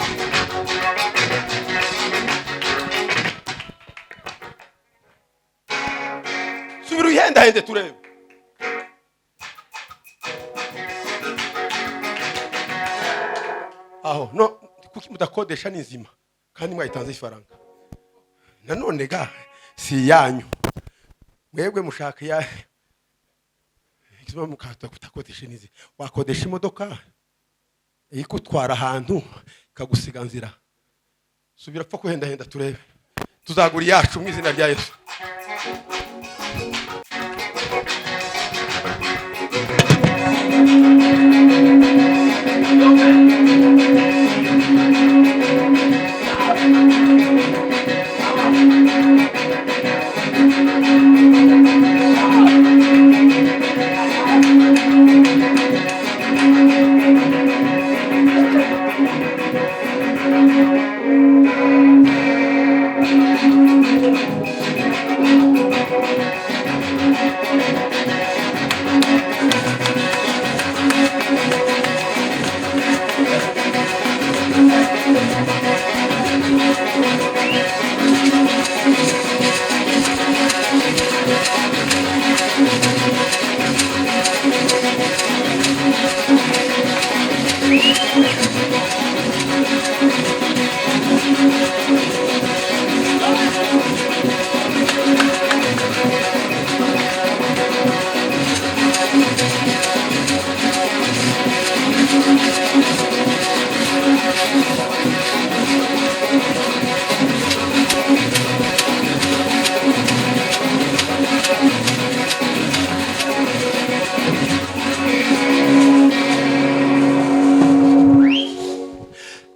Subira uyihendahende turebe. Aho no kuki mudakodesha ni nzima kandi mwayitanze ifaranga. Nanone ga si yanyu. Mwebwe mushaka ya mukata kutakodesha nizi. Wakodesha imodoka ikutwara ahantu ikagusiga nzira. Subira pfa kuhendahenda turebe. Tuzagura iyacu mu izina rya Yesu.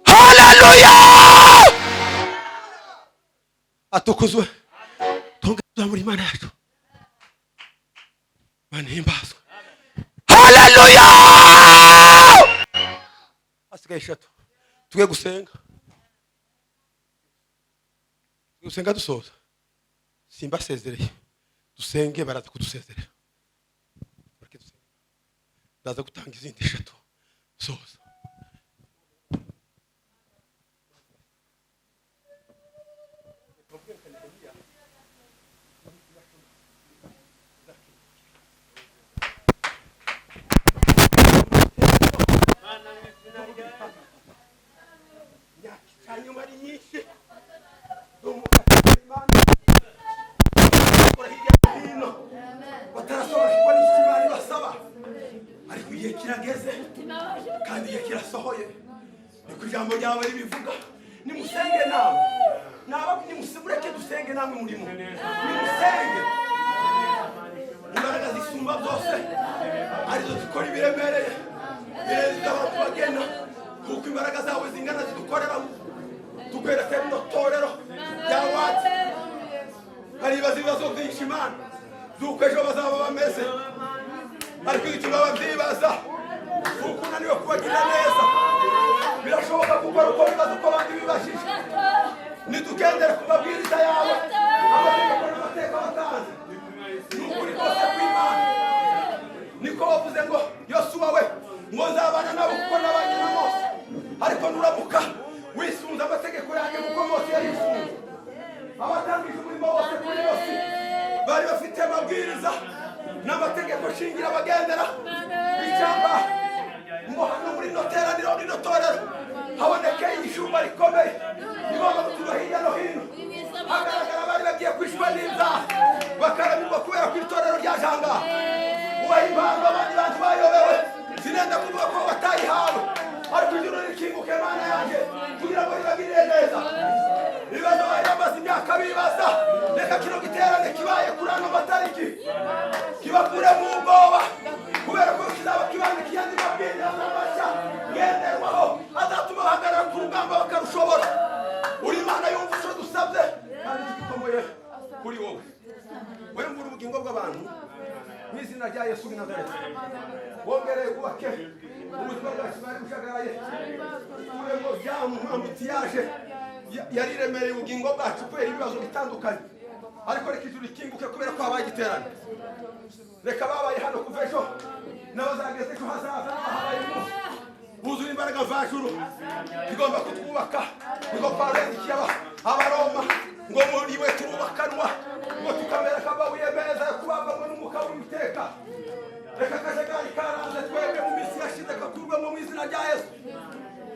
Haleluya! Atukuzwe. Tongeza muri Imana yacu. Imana ihimbazwe. Haleluya! Hasigaye eshatu. Tugiye gusenga. Tugiye gusenga dusoza. Simbasezereye. Dusenge baraza kudusezerera. Bareke dusenge. Ndaza gutanga izindi eshatu. Soza. Hanyuma ari nyinshi Imana hirya no hino batarasobanukirwa n'icyo Imana ibasaba, ariko igihe kirageze kandi igihe kirasohoye. Niko ijambo ryawe ribivuga. Nimusenge namwe naba mureke dusenge namwe murimo nimusenge. Imbaraga zisumba byose arizo zikora ibiremereye birenze abantu bagena, kuko imbaraga zawe zingana zidukoreramo. Tukwereke rino torero rya wacu baribaza ibibazo byinshi, Imana, z'uko ejo bazaba bameze, ariko igituma babyibaza kuko unaniwe kubagirira neza. Birashoboka gukora uko bibaza uko abandi bibashije. Nitugendere ku mabwiriza yawe, amategeko n'amateka watanze. Ni ukuri kose kw'Imana, niko wavuze ngo: "Yosuwa we, ngo nzabana nabo kuko nabanye na Mose, ariko nuramuka wisunze amategeko yanjye kuko Mose yayisunze." Abatangije umurimo wose kuri yose bari bafite amabwiriza n'amategeko shingira bagendera. Icyamba ngo hano muri rino teraniro, rino torero, habonekeye igishumba rikomeye rigomba guturwa hirya no hino, hagaragara abari bagiye kwishwa n'inzara bakaramirwa kubera ko itorero ryajangaha. Ubaha impano abandi bantu bayobewe. Sinenda kuvuga ko batayihawe, ariko ijuru rikinguke, Mana yanjye, kugira ngo ribagirire neza. Ibibazo bari bamaze imyaka bibaza, reka kino giterane kibaye kuri ano matariki kibakure mu bwoba, kubera ko kizaba kibandikiye andi mabwiriza mashya ngenderwaho azatuma bahagarara ku rugamba bakarushobora. Uri Imana yumva icyo dusabye kandi gikomeye kuri wowe. Wemvura ubugingo bw'abantu mu izina rya Yesu w'i Nazareti. Wongereye wubake ubuzima bwacu bwari bushagaraye, uremo bya embouteillage yari iremereye ubugingo bwacu kubera ibibazo bitandukanye. Ariko reka ijuru rikinguke kubera ko habaye igiterane. Reka babaye hano kuva ejo n'abazageza ejo hazaza n'abahabaye umunsi buzuye imbaraga mvajuru igomba kutwubaka. Niko Pawulo yandikiye Abaroma ngo: "Muri we turubakanwa ngo tukamera nk'amabuye meza yo kubambamo n'umwuka w'Uwiteka." Reka akajagari karanze twebwe mu minsi yashize gakurwemo mu izina rya Yesu.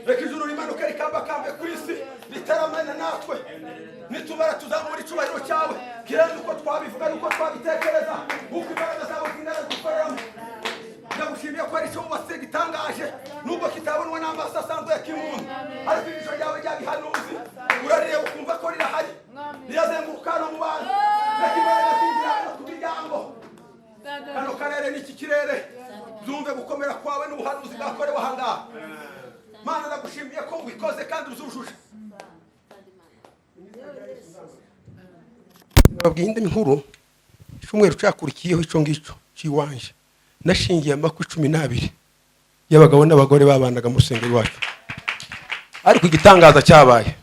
Reka ijuru rimanuke rikambakambe ku isi ritaramana natwe. Nitumara tuzamura icyubahiro cyawe kirenze uko twabivuga n'uko twabitekereza, kuko imbaraga zawe zingana dukoreramo. Ndagushimiye ko ari icyo wubatse gitangaje, nubwo kitabonwa n'amaso asanzwe ya kimuntu, ariko ijisho ryawe rya gihanuzi urarireba ukumva ko rirahari, rirazenguruka hano mu bantu. Reka imbaraga zinjira hano ku miryango, kano karere n'iki kirere byumve gukomera kwawe n'ubuhanuzi bwakorewe aha ngaha. Mana, ndagushimiye ko ubikoze kandi uzujuje. Babwiye indi nkuru. Icyumweru cyakurikiyeho icyo ngicyo cy'iwanje, nashingiye amakwi 12 y'abagabo n'abagore babanaga mu rusengero iwacu. Ariko igitangaza cyabaye,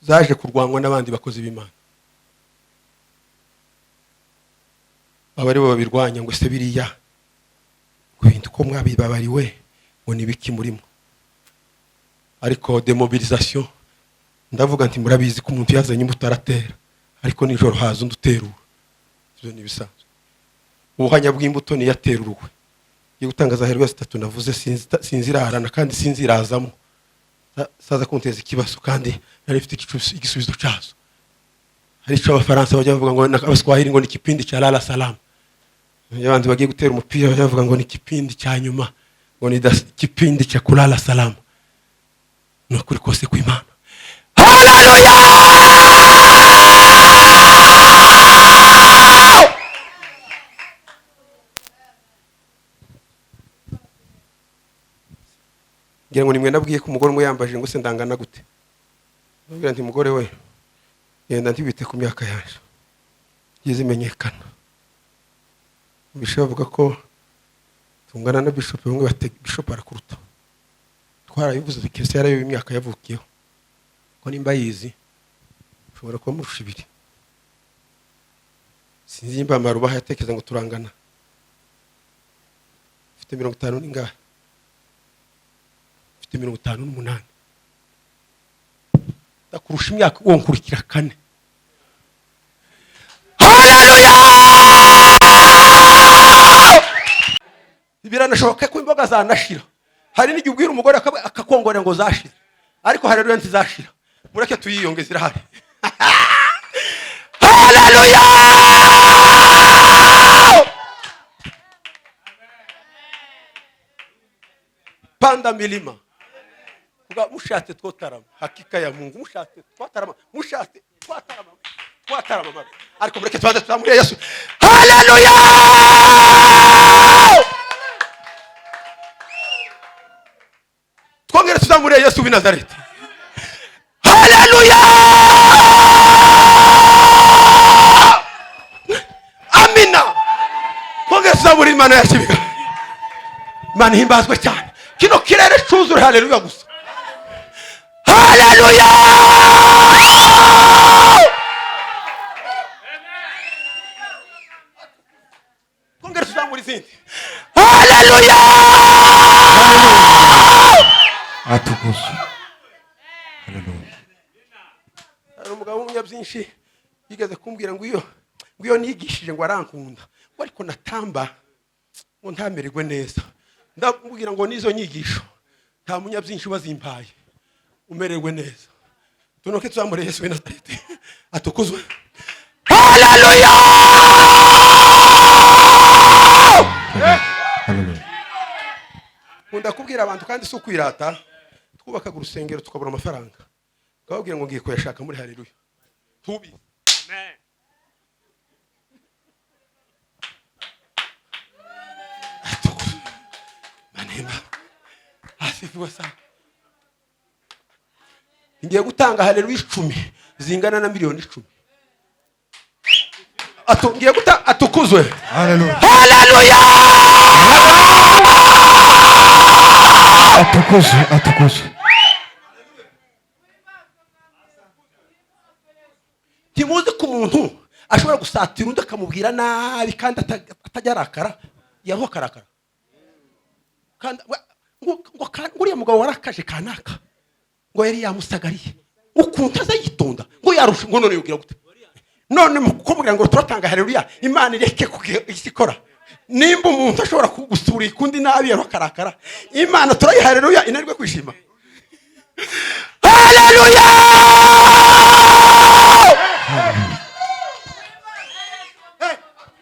zaje kurwanywa n'abandi bakozi b'Imana, aba aribo babirwanya ngo: "Ese biriya ngo ibintu ko mwabibabariwe, ngo ni ibiki murimo?" Ariko démobilisation, ndavuga nti: "Murabizi ko umuntu yazanye imbuto aratera, ariko nijoro haza undi uterura. Ibyo ni ibisanzwe." Ubuhanya bw'imbuto niyo ateruruwe. Ngiye gutanga za herwe zitatu navuze, sinzirarana kandi sinzirazamo. Saza kunteza ikibazo kandi nari mfite igisubizo cyazo. Hari icyo Abafaransa bajya bavuga ngo Abaswahili ngo ni kipindi cya lala salama. Iyo abantu bagiye gutera umupira bajya bavuga ngo ni kipindi cya nyuma, ngo ni kipindi cya kulala salama. Ni ukuri kose kw'Imana. Haleluya! Ngira ngo nimwe nabwiye ko umugore umwe yambaje ngo: "Se ndangana gute?" Ndabwira nti: "Mugore we, genda ntibite ku myaka yaje yize imenyekana." Bishe bavuga ko tungana na bishop. Bamwe bati: "Bishop arakuruta." Twarabivuze, kese yarayobe imyaka yavukiyeho, ko nimba yizi ushobora kuba murusha ibiri. Sinzi nimba amarubaha yatekereza ngo turangana. Mfite 50 n'ingahe? Mfite 58. Ndakurusha imyaka, uwo nkurikira kane. Haleluya! Biranashoboka ko imboga zanashira. Hari n'igihe ubwira umugore akakongorera ngo zashize. Ariko haleluya ntizashira, mureke tuyiyongeze, irahari. Haleluya! Panda milima. Kuga mushatse twotarama, hakika ya Mungu mushatse twatarama, mushatse twatarama, twatarama. Ariko mureke tubanze tuzamure Yesu. Haleluya! Twongere tuzamure Yesu w'i Nazareti. Haleluya! Amina. Twongere tuzamure Imana yacu. Imana ihimbazwe cyane. Kino kirere cyuzure haleluya gusa. Haleluya! Twongere tuzamure izindi. Haleluya! Atukuzwe. Haleluya. Hari umugabo w'umunyabyinshi yigeze kumbwira ngo iyo nigishije ngo arankunda, ngo ariko natamba ngo ntamererwe neza. Ndamubwira ngo n'izo nyigisho nta munyabyinshi wazimpaye umererwe neza. Tunoke tuzamure Yesu w'i Nazareti. Atukuzwe. Haleluya! Haleluya. Nkunda kubwira abantu kandi si ukwirata, twubakaga urusengero tukabura amafaranga, tukababwira ngo ngiye kuyashaka muri haleluya. Tubi. Amen. Manema. Asifiwe sana. Ngiye gutanga haleluya 10 zingana na miliyoni 10. Ngiye gutanga. Atukuzwe. Haleluya. Haleluya! Atukuzwe, atukuzwe. Ntimuzi ko umuntu ashobora gusatira undi akamubwira nabi kandi atajya arakara, yaho akarakara. Kandi ngo uriya mugabo warakaje kanaka ngo yari yamusagariye, ukuntu azayitonda ngo yarusha, ngo none yubwira gute? None mukumubwira ngo turatanga haleluya, Imana ireke ikora. Nimba umuntu ashobora kugusura ikundi nabi yaho akarakara, Imana turayiha haleluya inarwe kwishima. Haleluya!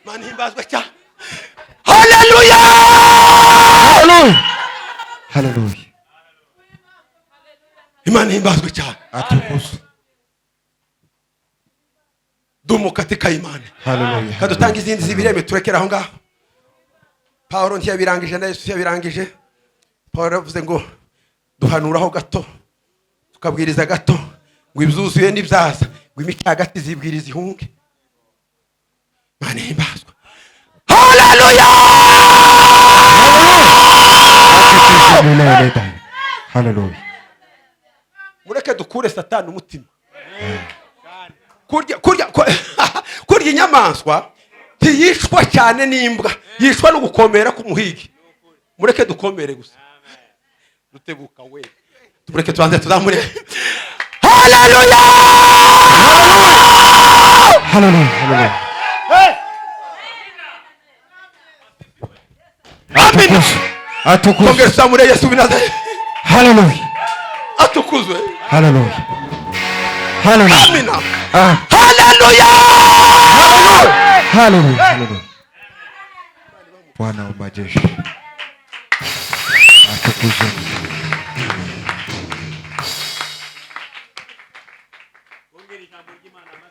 Imana ihimbazwe cyane. Haleluya! Haleluya! Haleluya. Imana ihimbazwe cyane. Atukuzwe. Dumu katika imani. Haleluya. Kadutanga izindi zibireme turekera aho ngaho. Paulo ntiyabirangije na Yesu yabirangije. Paulo yavuze ngo duhanuraho gato, tukabwiriza gato, ngo ibyuzuye n'ibyaza, ngo imicagati zibwiriza ihunge. Imana ihimbazwe. Haleluya! Haleluya. Mureke dukure Satani umutima. Kurya inyamaswa ntiyishwa cyane n'imbwa, yishwa no gukomera k'umuhigi. Mureke dukomere gusa. Rutebuka we. Mureke tubanze tuzamure. Haleluya! Haleluya! Haleluya. Amina. Atukuzwe. Twongere tuzamure Yesu w'i Nazareti. Haleluya. Atukuzwe. Haleluya. Haleluya. Amina. Haleluya. Haleluya! Haleluya. Haleluya. Bwana wa majeshi atukuzwe.